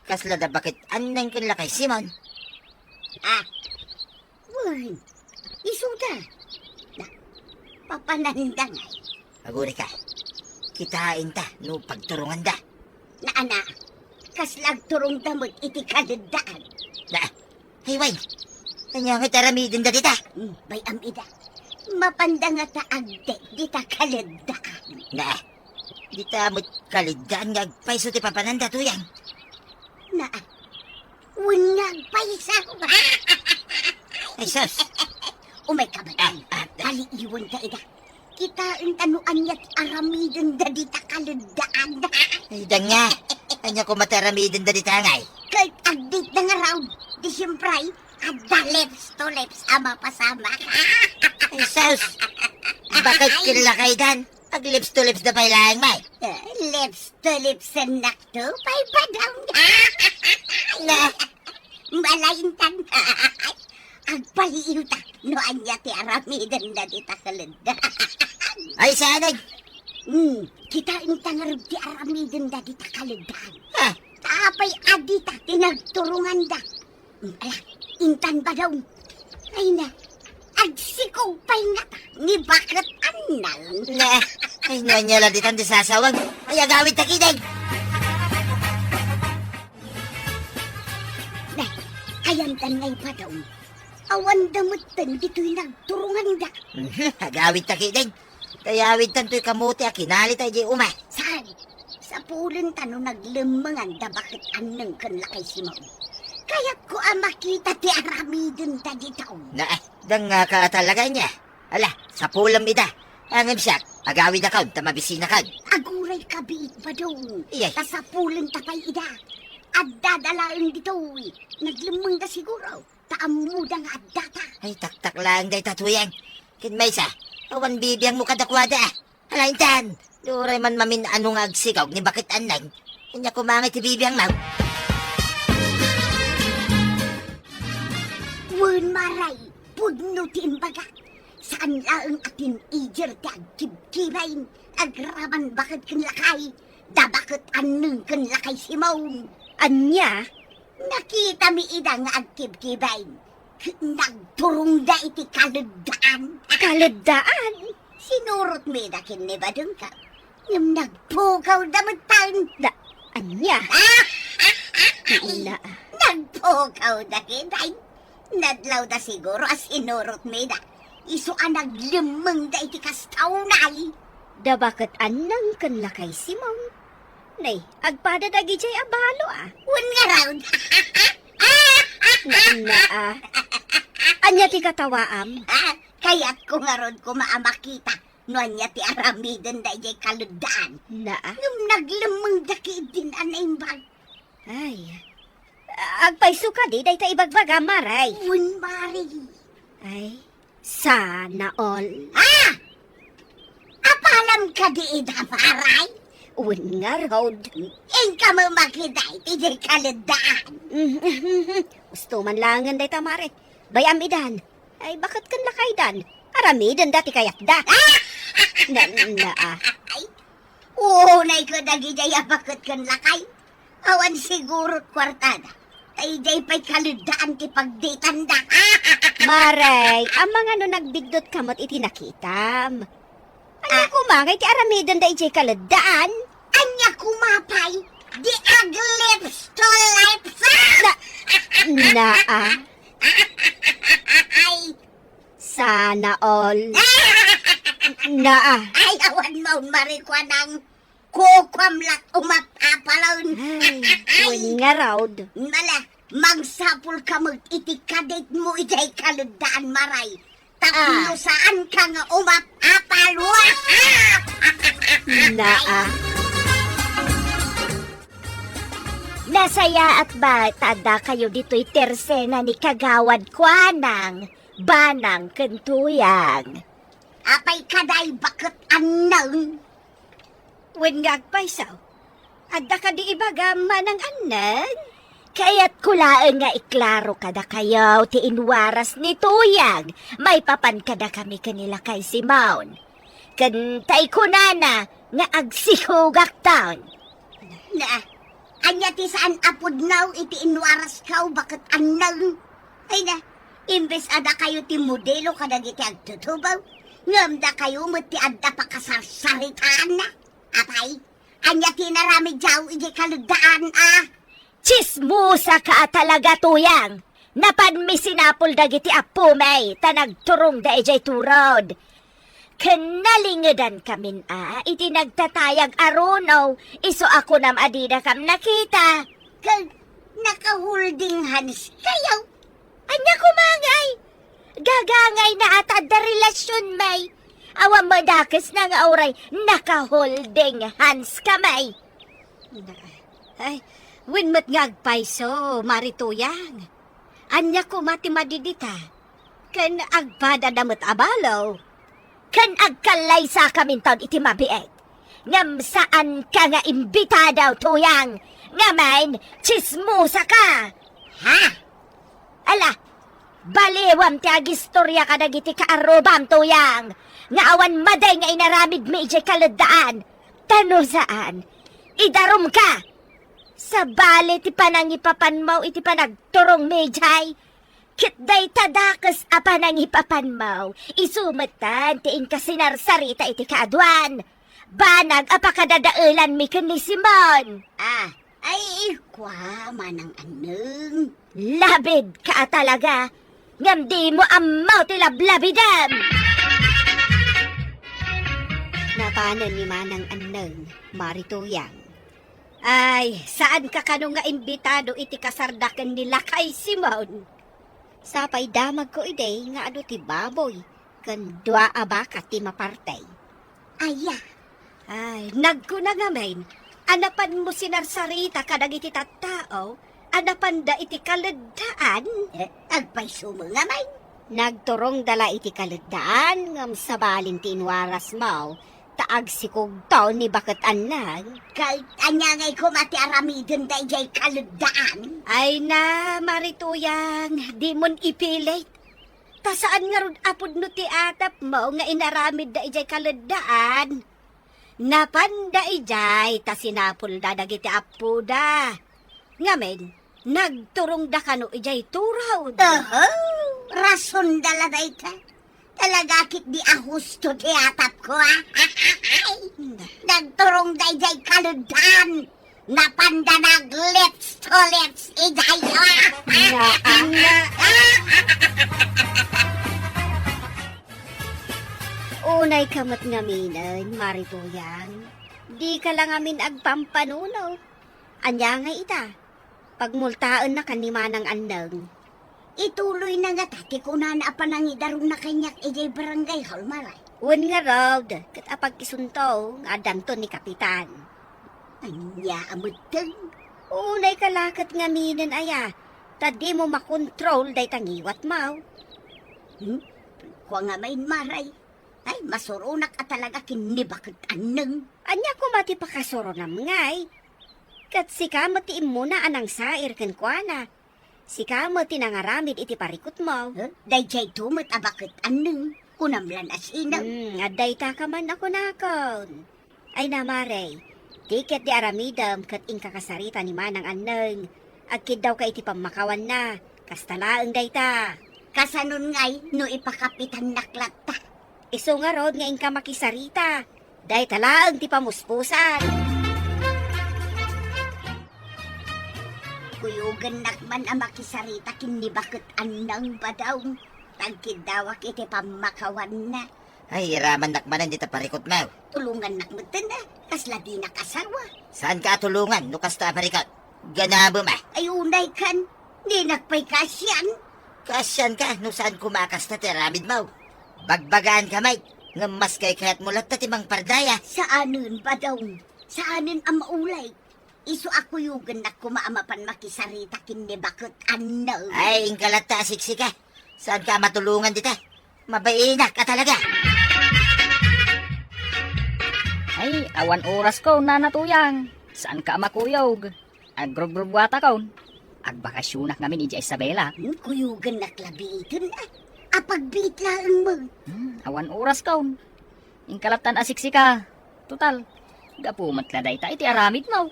Kasla da bakit Anneng ken lakay Simon. Ah, wen, isuda. Na, papananda ngay. Agurika, kitaenta no pagturonganda. Na, ana, kasla agturongda met iti kaleddaan. Na, ay, wen, ania nga ti aramidenda dita? Hmm, bay-am ida. Mapanda nga ta agdek dita kaleddaan. Na, dita met kaleddaan nga agpayso ti papananda, Tuyang. Na, wen nga agpayso. Ay, sus. Umayka, Badong. Ah, ah, ah. Paliiwenta ida. Kitaenta no ania ti aramidenda dita kaleddaan. Ay, danya. Ania koma ti aramidenda dita ngay? Ket agdikda ngarud, di siempre, adda lips to lips a mapasamak. Ay, sus. Bakit killakaydan? Ag lips to lips da pay laeng, may. Eh, lips to lips nakto pay, Badong. Na. Malaintan. Agpaliiwta no ania ti aramidenda dita kaleddaan. Ay, saanen? Hmm, kitaenta ngarud ti aramidenda dita kaleddaan. Ah. Ta apay a dita ti nagturonganda. Ala, intan, Badong. Ay na, agsikog pay ngata ni bakit Anneng. Na, ay, no ania la ditan ti sasawag. Ay, agawidta ketdin. Na, ayantan ngay, Badong. Awanda metten ditoy nagturonganda. Mhm, agawidta ketdin. Tay awidtan toy kamote a kinalita idiay uma. Saan? Sapulenta no naglemmenganda bakit Anneng ken lakay Simon. Kayatko a makita ti aramidenda dita. Na, dangngaka a talaga ania. Ala, sapulem ida. Ngem siak, agawidakon ta mabisinakon. Agurayka biit, Badong. Iyay. Ta sapulenta pay ida. Addada laeng ditoy. Naglemmengda siguro. Ta ammoda nga addata. Ay, taktak laeng dayta, Tuyang. Ket maysa, awan bibiangmo kadakuada. Ala, intan, uray man mamin-ano nga agsigawg ni Baket Annang, ania koma ngay ti bibiangmo? Wen, Maray, pudno ti imbaga. Saan laeng a teenager ti agkibkibain, agraman baket ken lakay, da Baket Annang ken lakay Simon. Ania? Nakitami ida nga agkibkibain, ket nagturongda iti kaleddaan. Kaleddaan? Sinurotmi ida ken ni Badengko, ngem nagpukawda metten. Da-, ania? Ay, na- nagpukawda ketdi. Nadlawda siguro a sinurotmi ida. Isu a naglemmengda iti kasta unay. Da Baket Annang ken lakay Simon. Nay, agpada dagidiay a balo, a. Wen ngarud. Na, na, a. Ania ti katawaam? Ah, kayatko ngarud koma a makita no ania ti aramidenda idiay kaleddaan. Na, a. Ngem naglemmengda ketdin a naimbag. Ay, agpayso kadi dayta ibagbagam, Maray? Wen, Maray. Ay, sana all. Ah! Apalam kadi ida, Maray? Wen ngarud. Inka met makita iti diay kaleddaan. Ustoman laengen dayta, Maray. Bay-am idan. Ay, baket ken lakaydan. Aramidenda ti kayatda. Ah! Na, na, a. Ay, unay kadagidiay a baket ken lakay. Awan sigurot kuartada. Ta idiay pay kaleddaan ti pagdetanda. Maray, amangan no nagbiddut ka met iti nakitam. Ania koma ngay ti aramidenda idiay kaleddaan? Ania koma pay? Di aglips to lips, a! Na, na, a. Ay. Sana all. Na, a. Ay, awan maun, Maray, kuanang. Kukuam la't umapapalon. Ay, wen ngarud. Nala, mangsapulka met iti kadetmo idiay kaleddaan, Maray. Tapno saanka nga umapapalon. Na, a. Nasayaat ba ta addakayo ditoy tersena ni Kagawad Kuanang, Banang ken Tuyang? Apay kadi, Baket Annang? Wen nga agpayso, adda kadi ibagam, Manang Annang? Kayatko laeng nga iklaro kadakayo ti inwaras ni Tuyang maipapan kadakami ken ni Lakay Simon. Ken tay kunana nga agsikugakton. Na, ania ti saan a pudno iti inwarasko, Baket Annang? Ay na, imbes a dakayo ti modelo kadagiti agtutubo, ngem dakayo met ti adda pakasarsaritaanna. Apay, ania ti inaramidyo idiay kaleddaan a? Tsismosaka a talaga, Tuyang! Napanmi sinapul dagiti appomi ta nagturongda idiay turod. Ken nalingedankamin a iti nagtatayag a runo, isu a kunam a didakam nakita. Ken naka-holding hands kayo? Ania koma ngay? Gagangayna a ta adda relasionmi. Awan madakesna nga uray naka-holding hands kami. Ay, wen met nga agpayso, Mari Tuyang. Ania koma ti madidita? Ken agpadada met a balo. Ken agkallaysakaminton iti mabiit. Ngem saanka nga imbitado, Tuyang. Ngamin, tsismosaka. Ha? Ala, baliwam ti agistoria kadagiti kaarrubam, Tuyang, nga awan madi nga inaramidmi idiay kaleddaan. Ta no saan, idarumka. Sabali ti panangipapanmo iti panagturongmi idiay. Ket dayta dakes a panangipapanmo, isu metten ti inka sinarsarita iti kaaduan. Banag a pakadadaelanmi ken ni Simon. Ah, ay, kua, Manang Anneng. Labidka a talaga, ngem dimo ammo ti lablabidem. Napanen ni Manang Anneng, Mari Tuyang. Ay, saanka kano nga imbitado iti kasarda ken ni Lakay Simon? Sapay damagko idi nga adu ti baboy ken dua a baka ti maparti. Aya. Ay, nagkuna ngamin a napanmo sinarsarita kadagiti tattao a napanda iti kaleddaan? Eh, agpayso met ngamin. Nagturongda la iti kaleddaan, ngem sabalin ti inwarasmo, ta agsikugto ni Baket Anneng. Ket ania ngay koma ti aramidenda idiay kaleddaan? Ay na, Mari Tuyang, dimon ipilit. Ta saan ngarud a pudno ti atapmo nga inaramidda idiay kaleddaan. Napanda idiay ta sinapulda dagiti appoda. Ngamin, nagturongda kano idiay turod. Oho, rasonda la dayta. Talaga ketdi a husto ti atapko, a? Nagturongda idiay kaleddaan. Napanda nag-lips to lips idiay, a? Naan na. Unayka met ngaminen, Mari Tuyang. Dika la ngamin agpampanuno. Ania ngay ita? Pagmultaennakan ni Manang Anneng. Ituloyna ngata ti kunana a panangidaronna kaniak idiay barangay hall, Mari. Wen ngarud, ket apagkisunto nga addanto ni Kapitan. Ania a metten? Unayka la ket ngaminen aya, ta dimo makontrol dayta ngiwatmo. Hmm? Kua ngamin, Mari. Ay, masuronak a talaga ken ni Baket Anneng. Ania koma ti pakasuronam ngay? Ket sika met ti immuna a nangsair kenkuana. Sika met ti nangaramid iti parikutmo. Eh, daydiayto met a Baket Anneng, kunam lan a sino? Hmm, adda itaka man a kunakon. Ay na, Mari, ti ketdi aramidem ket inka kasarita ni Manang Anneng. Agkiddawka iti pammakawanna. Kasta laeng dayta. Kasanon ngay no ipakapitannak latta? Isu ngarud nga inka makisarita. Dayta laeng ti pamuspusan. Kuyogennak man a makisarita ken ni Baket Anneng, Badong. Tagkiddawak iti pammakawanna. Ay, iramannak manen dita parikutmo. Tulongannak metten a, kasla dinak asawa. Saanka a tulongan no kasta a parikut? Ganabem a. Ay, unaykan, dinak pay kaasian. Kaasianka no saan koma a kasta ti aramidmo. Bagbagaanka met, ngem mas kaykayatmo latta ti mangpardaya. Saanen, Badong. Saanen a maulit. Isu a kuyogennak koma a mapan makisarita ken ni Baket Anneng. Ay, inka latta a siksika. Saanka a matulongan dita? Mabainak a talaga. Ay, awan orasko, Nana Tuyang. Saanka a makuyog. Agrubrubuatakon. Agbakasionak ngamin idiay Isabela. Hmm, kuyogennak labiiten a. Apagbiit laeng met. Hmm, awan orasko. Inka lattan a siksika. Total, gapu met la dayta iti aramidmo.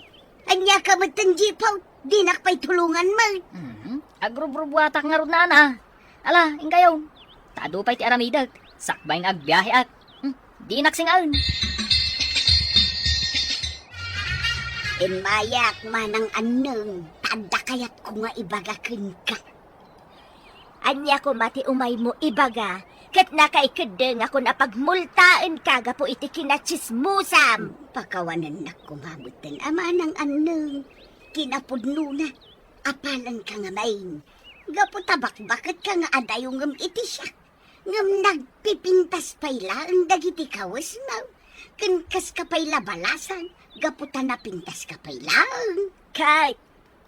Ania ka met ten, Jipaw? Dinak pay tulongan met. Mhm. Agrubrubuatak ngarud, Nana. Ala, inkayon. Ta adu pay ti aramidek. Sakbay nga agbiaheak. Hmm, dinak singaen. Immayak, Manang Anneng, ta adda kayatko nga ibaga kenka. Ania koma ti umaymo ibaga, ket nakaikeddengakon a pagmultaenka gapu iti kinatsismosam? Pakawanennak koma metten a, Manang Anneng, kinapudnona, apalanka ngamin. Gapu ta bakbaketka nga adayongem iti siak, ngem nagpipintas pay laeng dagiti kawesmo, ken kaska pay la balasan, gapu ta napintaska pay laeng. Ket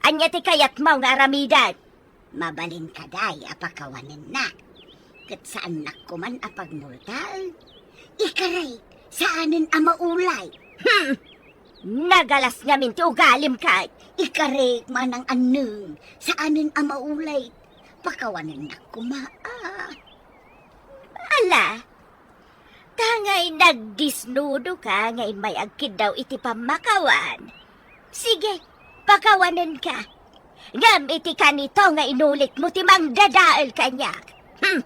Ania ti kayatmo nga aramiden? Mabalin kadi a pakawanennak. Ket saannak koman a pagmultaen. Ikarek, saanen a maulay. Hmm! Nagalas ngamin ti ugalim ket. Ikarek, Manang Anneng, saanen a maulay. Pakawanennak koma, a. Ala, ta ngay nagdisnudoka nga immay agkiddaw iti pammakawan. Sige, pakawanenka. Ngem iti kanito nga inulitmo ti mangdadael kaniak. Hmm,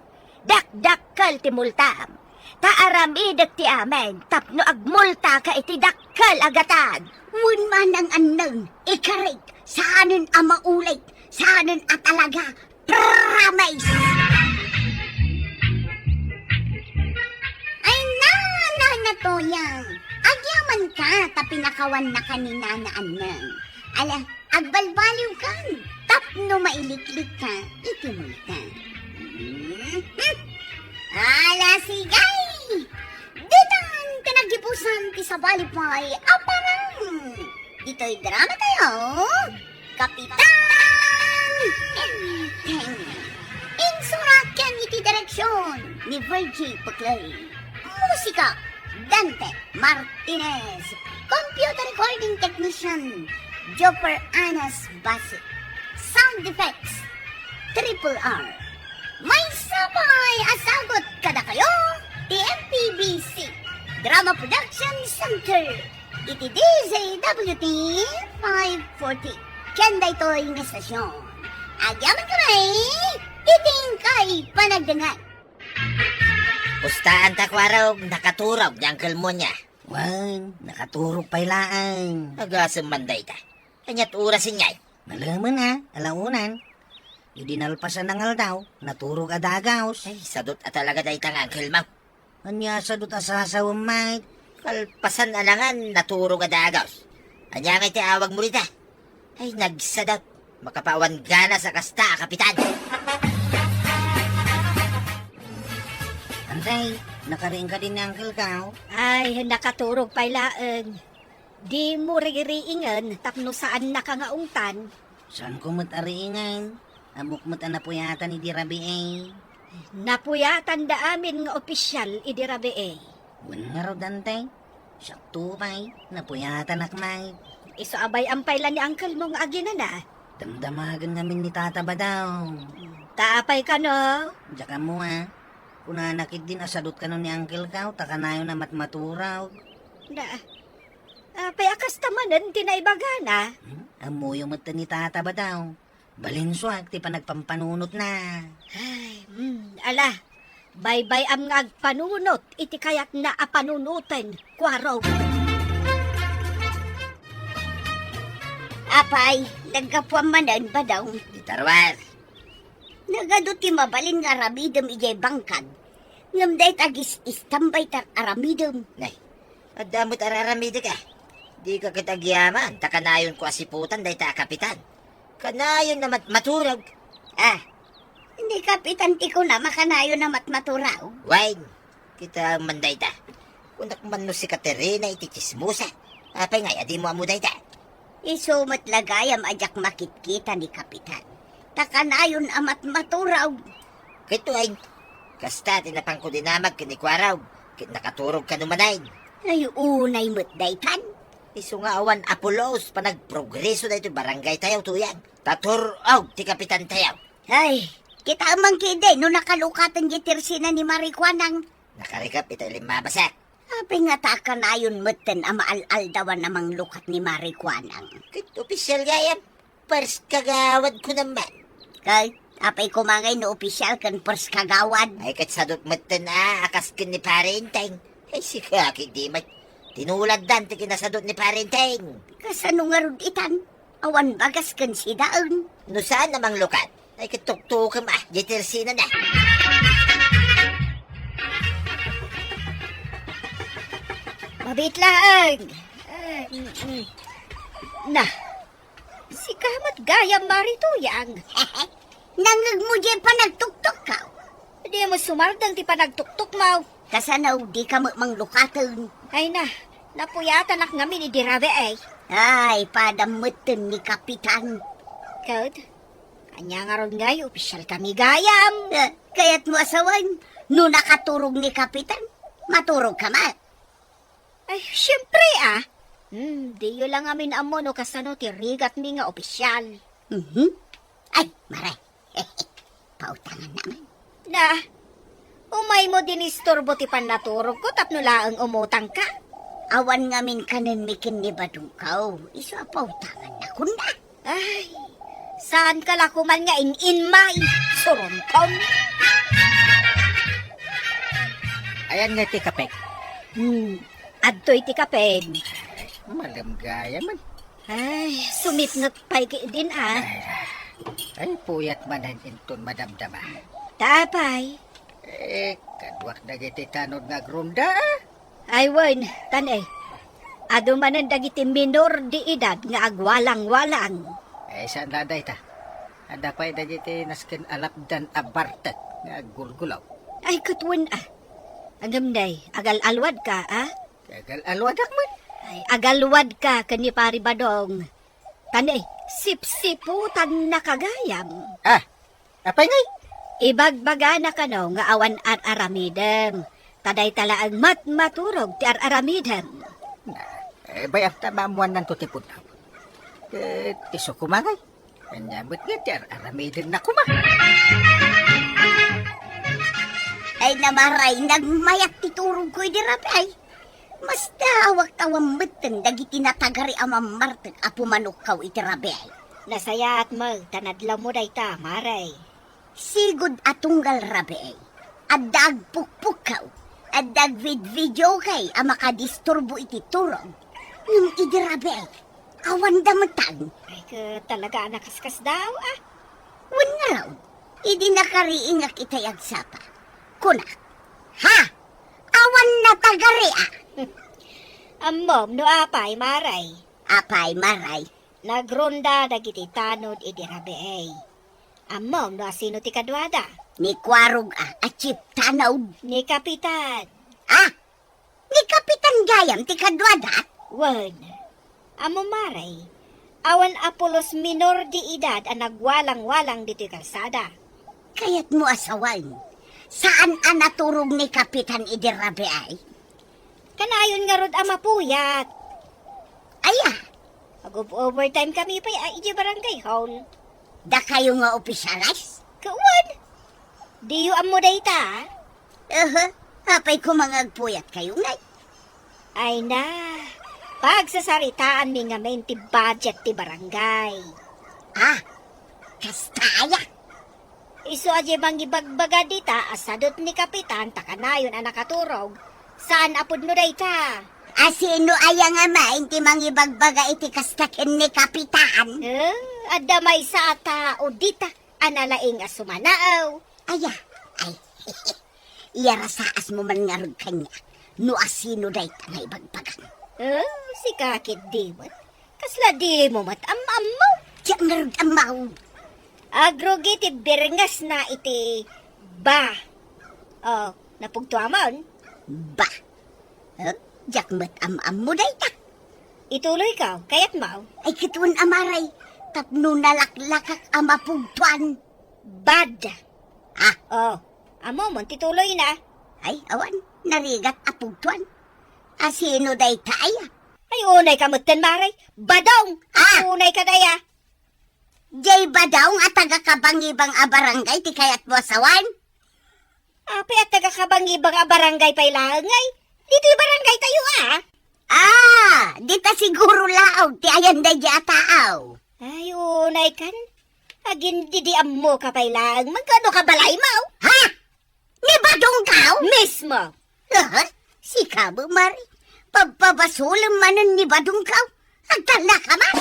dakdakkel ti multam. Ta aramidek ti amin tapno agmultaka iti dakkel a gatad. Wen, Manang Anneng, ikarek, saanen a maulit, saanen a talaga, Promise! Ay, na, na, na, Toyang. Agyamanka ta pinakawannaka ni Nana Anneng. Ala, agbalbaliwkan tapno mailiklikka iti multa. Mhm. Ala, sige! Ditan ti naggibusan ti sabali pay a parang. Ditoy drama tayo, Kapitan! Entertainment. Insurat ken iti direksion ni Virgie Puclay. Musika, Dante Martinez. Computer recording technician, Joper Anas Basi. Sound effects, Triple R. Maysa pay a sagut kadakayo ti M P B C Drama Production Center iti D Z W T five forty. Ken daytoy nga estasyon, agyaman kami iti inkay panagdengngeg. Pustaanta, Kuarog, nakaturog ni Uncle Munya. Wen, nakaturog pay laeng. Agasem man dayta. Ania't oras ngay? Nalemen a, alaunan. Idi nalpasan nga aldaw, naturog a dagaws. Ay, sadut a talaga dayta nga Uncle Mau. Ania sadut a sasawem, Mike? Kalpasan a nangan, naturog a dagaws. Ania ngay ti awagmo dita? Ay, nagsadut. Makapaawan ganas a kasta a kapitan. Antay, nakariing kadi ni Uncle Mau? Ay, nakaturog pay laeng. Dimo ririingen tapno saannaka nga ungtan. Saanko met a riingen. Ammok met a napuyatan idi rabii. Napuyatanda amin nga opisial idi rabii. Wen ngarud, Dante. Siakto pay, napuyatanak met. Isu a bay-am pay la ni uncle mo nga aginana. Damdamagen ngamin ni Tata Badong. Ta apay kano? Diak ammo a. Kunana ketdin a sadut kano ni Uncle Mau, ta kanayon a matmaturog. Da, apay a kasta manen ti naibagana? Hmm? Ammoyo met ni Tata Badong. Balinsuak ti panagpampanunotna. Ay, mm, ala, baybay-am nga agpanunot iti kayatna a panunoten, Kuarog. Apay, naggapuam manen, Badong? Di tarwas. Nagadu ti mabalin nga aramidem idiay bangkag. Ngem dayta agis-istambay ti ar-aramidem. Nay, adda met ar-aramidek a. Dika ket agyaman, ta kanayonko a siputan dayta a kapitan. Kanayon a mat-, maturog. Ah, ni kapitan ti kunam a kanayon a matmaturog? Wen, kita man dayta. Kunak man no si Katerina iti tsismosa. Apay ngay a dimo ammo dayta? Isu met la gayam a diak makitkita ni kapitan. Ta kanayon a matmaturog. Ket wen, kasta ti napanko dinamag ken ni Kuarog, ket nakaturog kano manen. Ay, unay met daytan. Isu nga awan a pulos, panagprogreso daytoy barangaytayo, Tuyang. Ta tur-og ti kapitantayo. Ay, kitaem man ketdi no nakalukaten diay tersina ni Mari Kuanang. Nakarikep iti limmabasak. Apay ngata a kanayon metten a maal-aldawan a manglukat ni Mari Kuanang? Ket opisial gayam. First kagawad kunam man. Ket apay koma ngay no opisial ken first kagawad? Ay, ket sadut metten a, a kas ken ni Pare Enteng. Ay, sika ketdi met. Tinuladdan ti kinasadut ni Pare Enteng. Kasano ngarud itan? Awan bagas ken sidaen. No saan a manglukat, ay ket tuktukem a, diay tersinana. Mabiit laeng. Eh, mm, mm. Na, sika met gayam, Mari Tuyang. Nangngegmo diay panagtuktukko? Dimo sumardeng ti panagtuktukmo. Kasano dika met manglukaten? Ay na, napuyatanak ngamin idi rabii. Ay, padam metten ni Kapitan. Ket, ania ngarud ngay, opisial kami gayam? Eh, kayatmo a sawen, no nakaturog ni Kapitan, maturogka met. Ay, siempre a. Hmm, diyo la ngamin ammo no kasano ti rigatmi nga opisial. Mhm. Ay, Mare. Pautangannak man. Na, umaymo dinisturbo ti pannaturogko tapno laeng umutangka? Awan ngamin kanenmi ken ni Badongko. Isu a pautangannakon da. Ay, saanka la koman nga in-inmay, suronton. Ayan nga ti kapek. Hmm, adtoy ti kapen. Malem gayam man. Ay, sumipnget pay ketdin a. Ay, ay, puyat manen inton madamdama. Ta apay? Eh, kaduak dagiti tanod nga agronda a. Ay, wen, tan-e. Adu manen dagiti minor de edad nga agwalang-walang. Eh, saan la dayta? Adda pay dagiti nasken a lapdan a bartek nga aggulgulaw. Ay, ket wen a. Ngem nay, agal-alwadka, a? Agal-alwadak man. Ay, agalwadka ken ni Pari Badong. Tani, sipsiputannaka gayam. Ah, apay ngay? Ibagbagana kano nga awan ar-aramidem. Ta dayta laeng met maturog ti ar-aramidem. Eh, bayam ta maammuannanto ti pudno. Eh, ti isu koma ngay. Ania met nga ti ar-aramidenna koma. Ay, Maray, nagmayat ti turogko idi rabii. Masdaawak ta awan metten dagiti natagari a mammartek a pumanokkaw iti rabii. Nasayaat met ta nadlawmo dayta, Maray. Sigud a tunggal rabii, adda agpukpukkaw, adda agvidvideokay a makadisturbo iti turog. Ngem idi rabii, awanda metten. Ay, ket talaga a nakaskasdaaw, ah. Wen ngarud, idi nakariingak itay agsapa, kunak, "Ha! Awan natagari, ah!" Ammom no apay, Maray? Apay, Maray? Nagronda dagiti tanod idi rabii. Ammom no asino ti kaduada? Ni Kuarog a, a chief tanod. Ni Kapitan. Ah! Ni Kapitan gayam ti kaduada? Wen. Ammom, Maray, awan a pulos minor de edad a nagwalang-walang ditoy kalsada. Kayatmo a sawen, saan a naturog ni Kapitan idi rabii? Kanayon ngarud a mapuyat. Aya? Ag-overtime kami pay a idiay barangay hall. Dakayo nga opisyales? Kawan. Diyo ammo dayta, ah? Aha, apay koma nga agpuyatkayo ngay? Ay na, pagsasaritaanmi ngamin ti budget ti barangay. Ah, kasta aya? Isu a diay mangibagbaga dita a sadut ni Kapitan ta kanayon a nakaturog, saan a pudno dayta. Asino aya ngamin ti mangibagbaga iti kasta ken ni Kapitan? Eh, adda maysa a tao dita a nalaing a sumanaaw. Aya, ay, iyarasaasmo man ngarud kaniak no asino dayta nga ibagbagam. Eh, sika ketdi met. Kasla dimo met am-ammo? Diak ngarud ammo. Agrugi ti birngesna iti ba. Oh, napugtuamon? Ba? Eh, diak met am-ammo dayta. Ituloyko, kayatmo? Ay, ket wen a, Maray, tapno nalaklakak a mapugtuan. Bad. Ah? Oh, ammomon ti tuloyna? Ay, awan, narigat a pugtuan. Asino dayta aya? Ay, unayka metten, Maray. Badong! Ah! Unayka daya. Diay Badong a taga-Kabangibang a barangay ti kayatmo a sawen? Apay a taga-Kabangibang a barangay pay laeng ngay? Ditoy barangaytayo, ah. Ah, dita siguro laeng ti ayan daydiay a tao. Ay, unaykan. Agin-idi-ammoka pay laeng, mangkano ka balaymo? Ha? Ni Badongkaw? Mismo. Aha, sika met, Mari. Pagpabasolem manen ni Badongkaw. Agtalnaka man.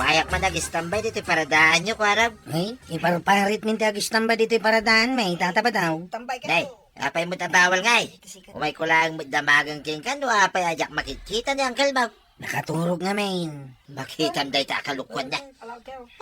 Mayak man agistambay ditoy paradaanyo, Kuarog. Ay, iparparitmin ti agistambay ditoy paradaanmi, Tata Badong. Tambay kayo. Day, apay met a bawal ngay? Umayko laeng met damagen kenka no apay a diak makitkita ni Uncle Mau. Nakaturog ngamin. Makitam dayta a kalokuanna.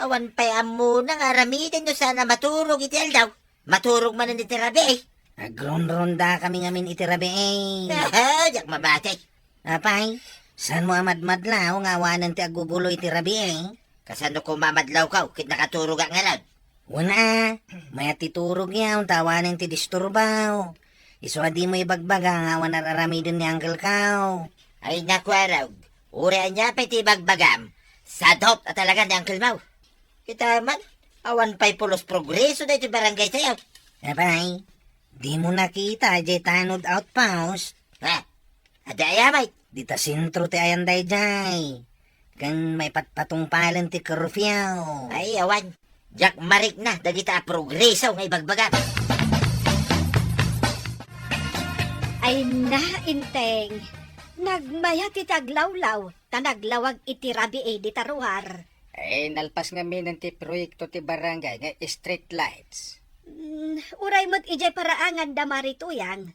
Awan pay ammona nga aramiden no saan a maturog iti aldaw. Maturog manen iti rabii. Agronrondakami ngamin iti rabii. Aha, diak mamati. Apay, saanmo a madmadlaw nga awanen ti aggugulo iti rabii? Kasano koma a madlawko ket nakaturogak ngarud? Wen a, mayat ti turogyo ta awanen ti disturbaw. Isu a dimo ibagbaga nga awan ar-aramiden ni Uncle Mau. Ay, naku, Kuarog. Uray ania pay ti ibagbagam, sadut a talaga ni Uncle Mau. Kita man, awan pay pulos progreso daytoy barangaytayo. Apay, dimo nakita diay tanod outpost? Ha? Adda aya met? Dita sentro ti ayan daydiay. Ken maipatpatungpalen ti curfew. Ay, awan. Diak marikna dagita a progreso nga ibagbagam. Ay na, Inteng. Nagmayat iti aglawlaw, ta naglawag iti rabii dita ruar. Ay, nalpas ngamin ti proyekto ti barangay nga street lights. Mm, uray met idiay paraangan da Mari Tuyang.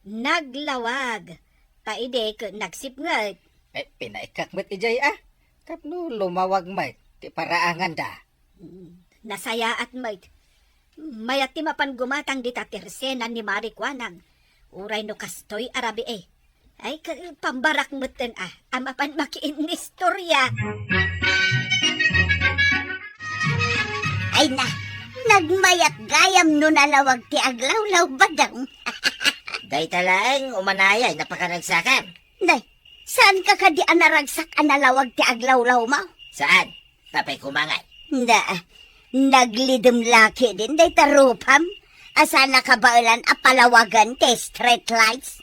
Naglawag. Ta idi ket nagsipnget. Eh, pinaikkak met idiay, ah. Tapno lumawag met ti paraanganda. Mm, nasayaat met. Mayat ti mapan gumatang dita tersenan ni Mari Kuanang. Uray no kastoy a rabii, eh. Ay, ka-, pambarak metten a, a mapan makiinnistorya. Ay na, nagmayat gayam no nalawag ti aglawlaw, Badong. Dayta laeng umanayay napakaragsakam. Nay, saan ka kadi a naragsak a nalawag ti aglawlaw mo? Saan? Apay koma ngay? Na, naglidem la ketdin dayta rupam. Asa nakabaelan a palawagan ti street lights?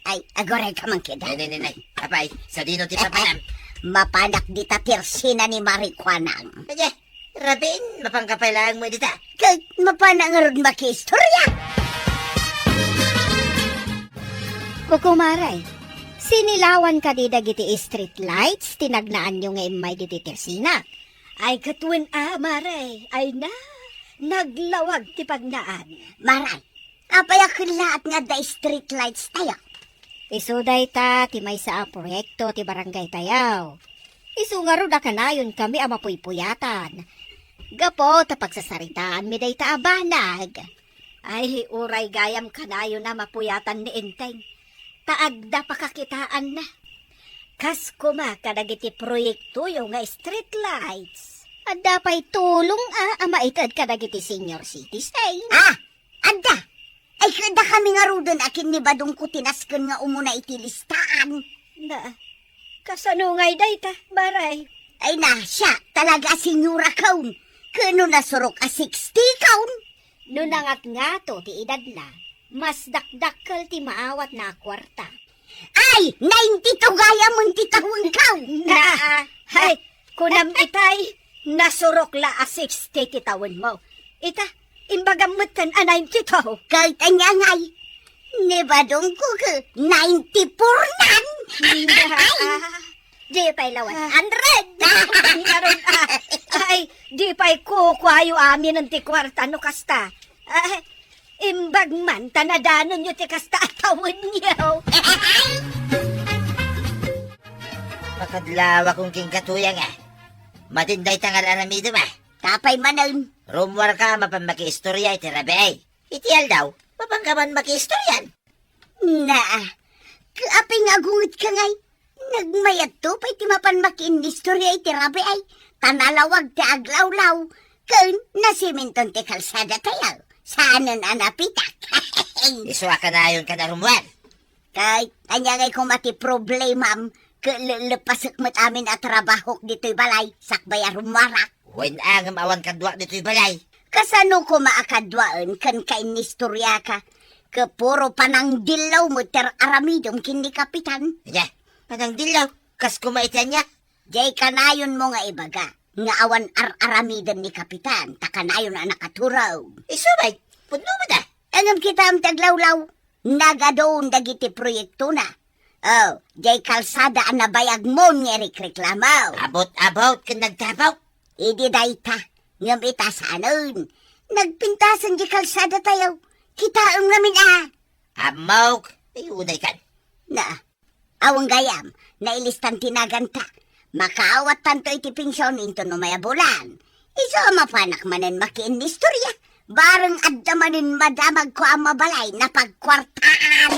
Ay, aguray ka man kida. Nay, nay, nay, nay. Apay, sadino ti papanam? Mapanak dita tirsina ni Marikuanang. Anya, Rabin, mapanka pay laeng mo dita. Ket mapana ngarud makiistorya. Kukumare, sinilawan kadi dagiti street lights ti nagnaanyo nga immay diti tirsina? Ay, ket wen a, mare. Ay na, naglawag ti pagnaan. Mare, apay a kellaat nga adda street lights tayo? Isu dayta ti maysa a proyekto ti barangay tayo. Isu ngarud a kanayon kami a mapuypuyatan. Gapu ta pagsasaritaanmi dayta a banag. Ay, uray gayam kanayon a mapuyatan ni Enteng. Ta adda pakakitaanna. Kas koma kadagiti proyektoyo nga street lights. Adda pay tulong a, a maited kadagiti senior citizen. Ah! Adda! Ay, ket dakami ngaruden a ken ni Badongko ti nasken nga umuna iti listaan. Na, kasano ngay dayta, mare? Ay na, siya, talaga a senyora kaon. Ket no nasurok a sixty kaon? No nangatngato ti edadna, mas dakdakkel ti maawatna a kuarta. Ay, ninety-two gayam ti tawen kaon. Na, ay, kunam itay, nasurok la a sixty ti tawenmo. Ita, imbagam metten a ninety-two. Ket ania ngay, ni Badongko ket ninety-four nan. Na, ah, di pay la one hundred. Ngarud, ah, ay, di pay kukuayo aminen ti kuarta no kasta. Ah, imbag man ta nadanonyo ti kasta a tawenyo. Pakadlawakon kenka, tuyang, a. Matin dayta nga ar-aramidem, a. Apay manen? Rummuarka a mapan makiistorya iti rabii. Iti aldaw, mapanka man makiistoryan. Na, ket apay nga agungetka ngay? Nagmayatto pay ti mapan makiinnistorya iti rabii, ta nalawag ti aglawlaw, ken nasiminton ti kalsada tayo. Saanen a napitak. Isu a kanayonka a rummuar. Kay, ania ngay koma ti problemam, ket le-, leppasek met amin a trabahok ditoy balay, sakbay a rummuarak. Wen a ngem awan kaduak ditoy balay. Kasano koma a kaduaen ken kainnistoriaka? Ket puro panangdillaw met ti ar-aramidem ken ni Kapitan. Ania? Panangdillaw? Kas koma iti ania? Diay kanayonmo nga ibaga nga awan ar-aramiden ni Kapitan, ta kanayon a nakaturog. Isu met, pudno met a. Ngem kitaem ti aglawlaw, nagadun dagiti proyektona. Oh, diay kalsada a nabayagmon nga irikreklamo. Abot-abot ken nagtapok. Idi dayta, ngem ita saanen. Nagpintasen diay kalsada tayo. Kitaem ngamin a. Ammok, ay unay kan. Na, awan gayam, nailistan ti naganta. Makaawattanto iti pension inton umay a bulan. Isu a mapanak manen makiinnistorya. Bareng adda manen madamagko a mabalay napagkuartaan.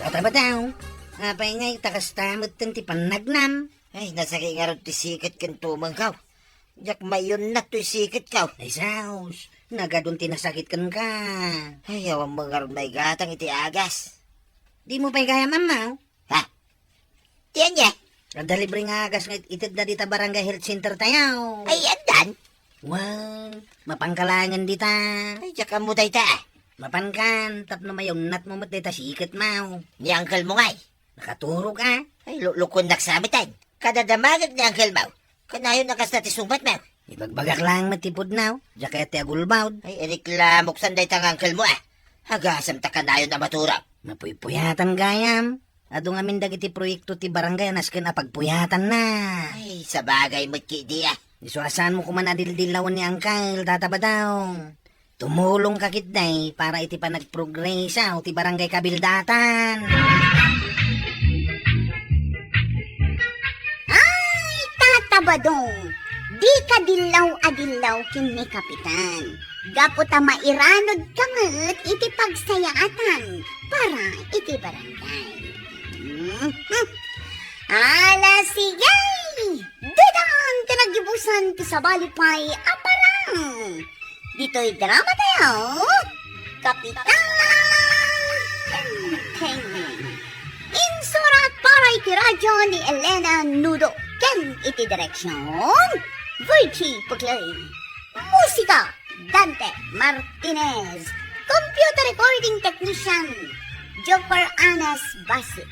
Tata Badong, apay ngay ta kasta metten ti pannagnam? Ay, nasakit ngarud ti siket ken tumengko. Diak mayunnat toy siketko. Ay, sus, nagadun ti nasakit kenka. Ay, awan met ngarud maigatang iti agas. Dimo pay gayam ammo? Ha? Ti ania? Adda libre nga agas nga it-, itedda dita barangay health center tayo. Ay, addan? Wen, mapanka laengen dita. Ay, diak ammo dayta. Mapankan, tapno mayunnatmo met dayta siketmo. Ni uncle mo ngay? Nakaturog a. Ay, lu-, lukuennak sa met ay. Kadadamagek ni uncle mo. Kanayon a kasta ti sungbatmo. Ibagbagak laeng met ti pudno. Diak kayat ti agulbod. Ay, ireklamok san dayta nga uncle mo a. Agasem ta kanayon a maturog. Napuypuyatan gayam. Adu ngamin dagiti proyekto ti barangay a nasken a pagpuyatanna. Ay, sabagay met ketdi a. Isu a saanmo koma a dildillawen ni Uncle, Tata Badong. Tumulongka ketdi para iti panagprogreso ti barangay kabildatan. Ay, Tata Badong, dika dillaw a dillaw ken ni Kapitan. Gapu ta mairanod ka met iti pagsayaatan para iti barangay. Mhm. Ala, sige! Ditan ti naggibusan ti sabali pay a parang. Ditoy drama tayo, Kapitan Tengteng. Insurat para iti radyo ni Elena Nudo ken iti direksyon, Virgie Puglay. Musika, Dante Martinez. Computer recording technician, Joker Anas Basi.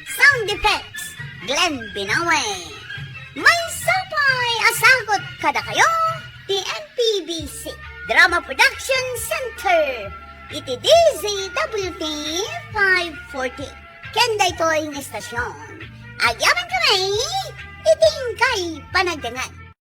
Sound effects, Glenn Binawe. Maysa pay a sagut kadakayo ti M P B C Drama Production Center iti D Z W T five forty. Ken daytoy nga istasyon, agyamankami iti inkay panagdengngeg.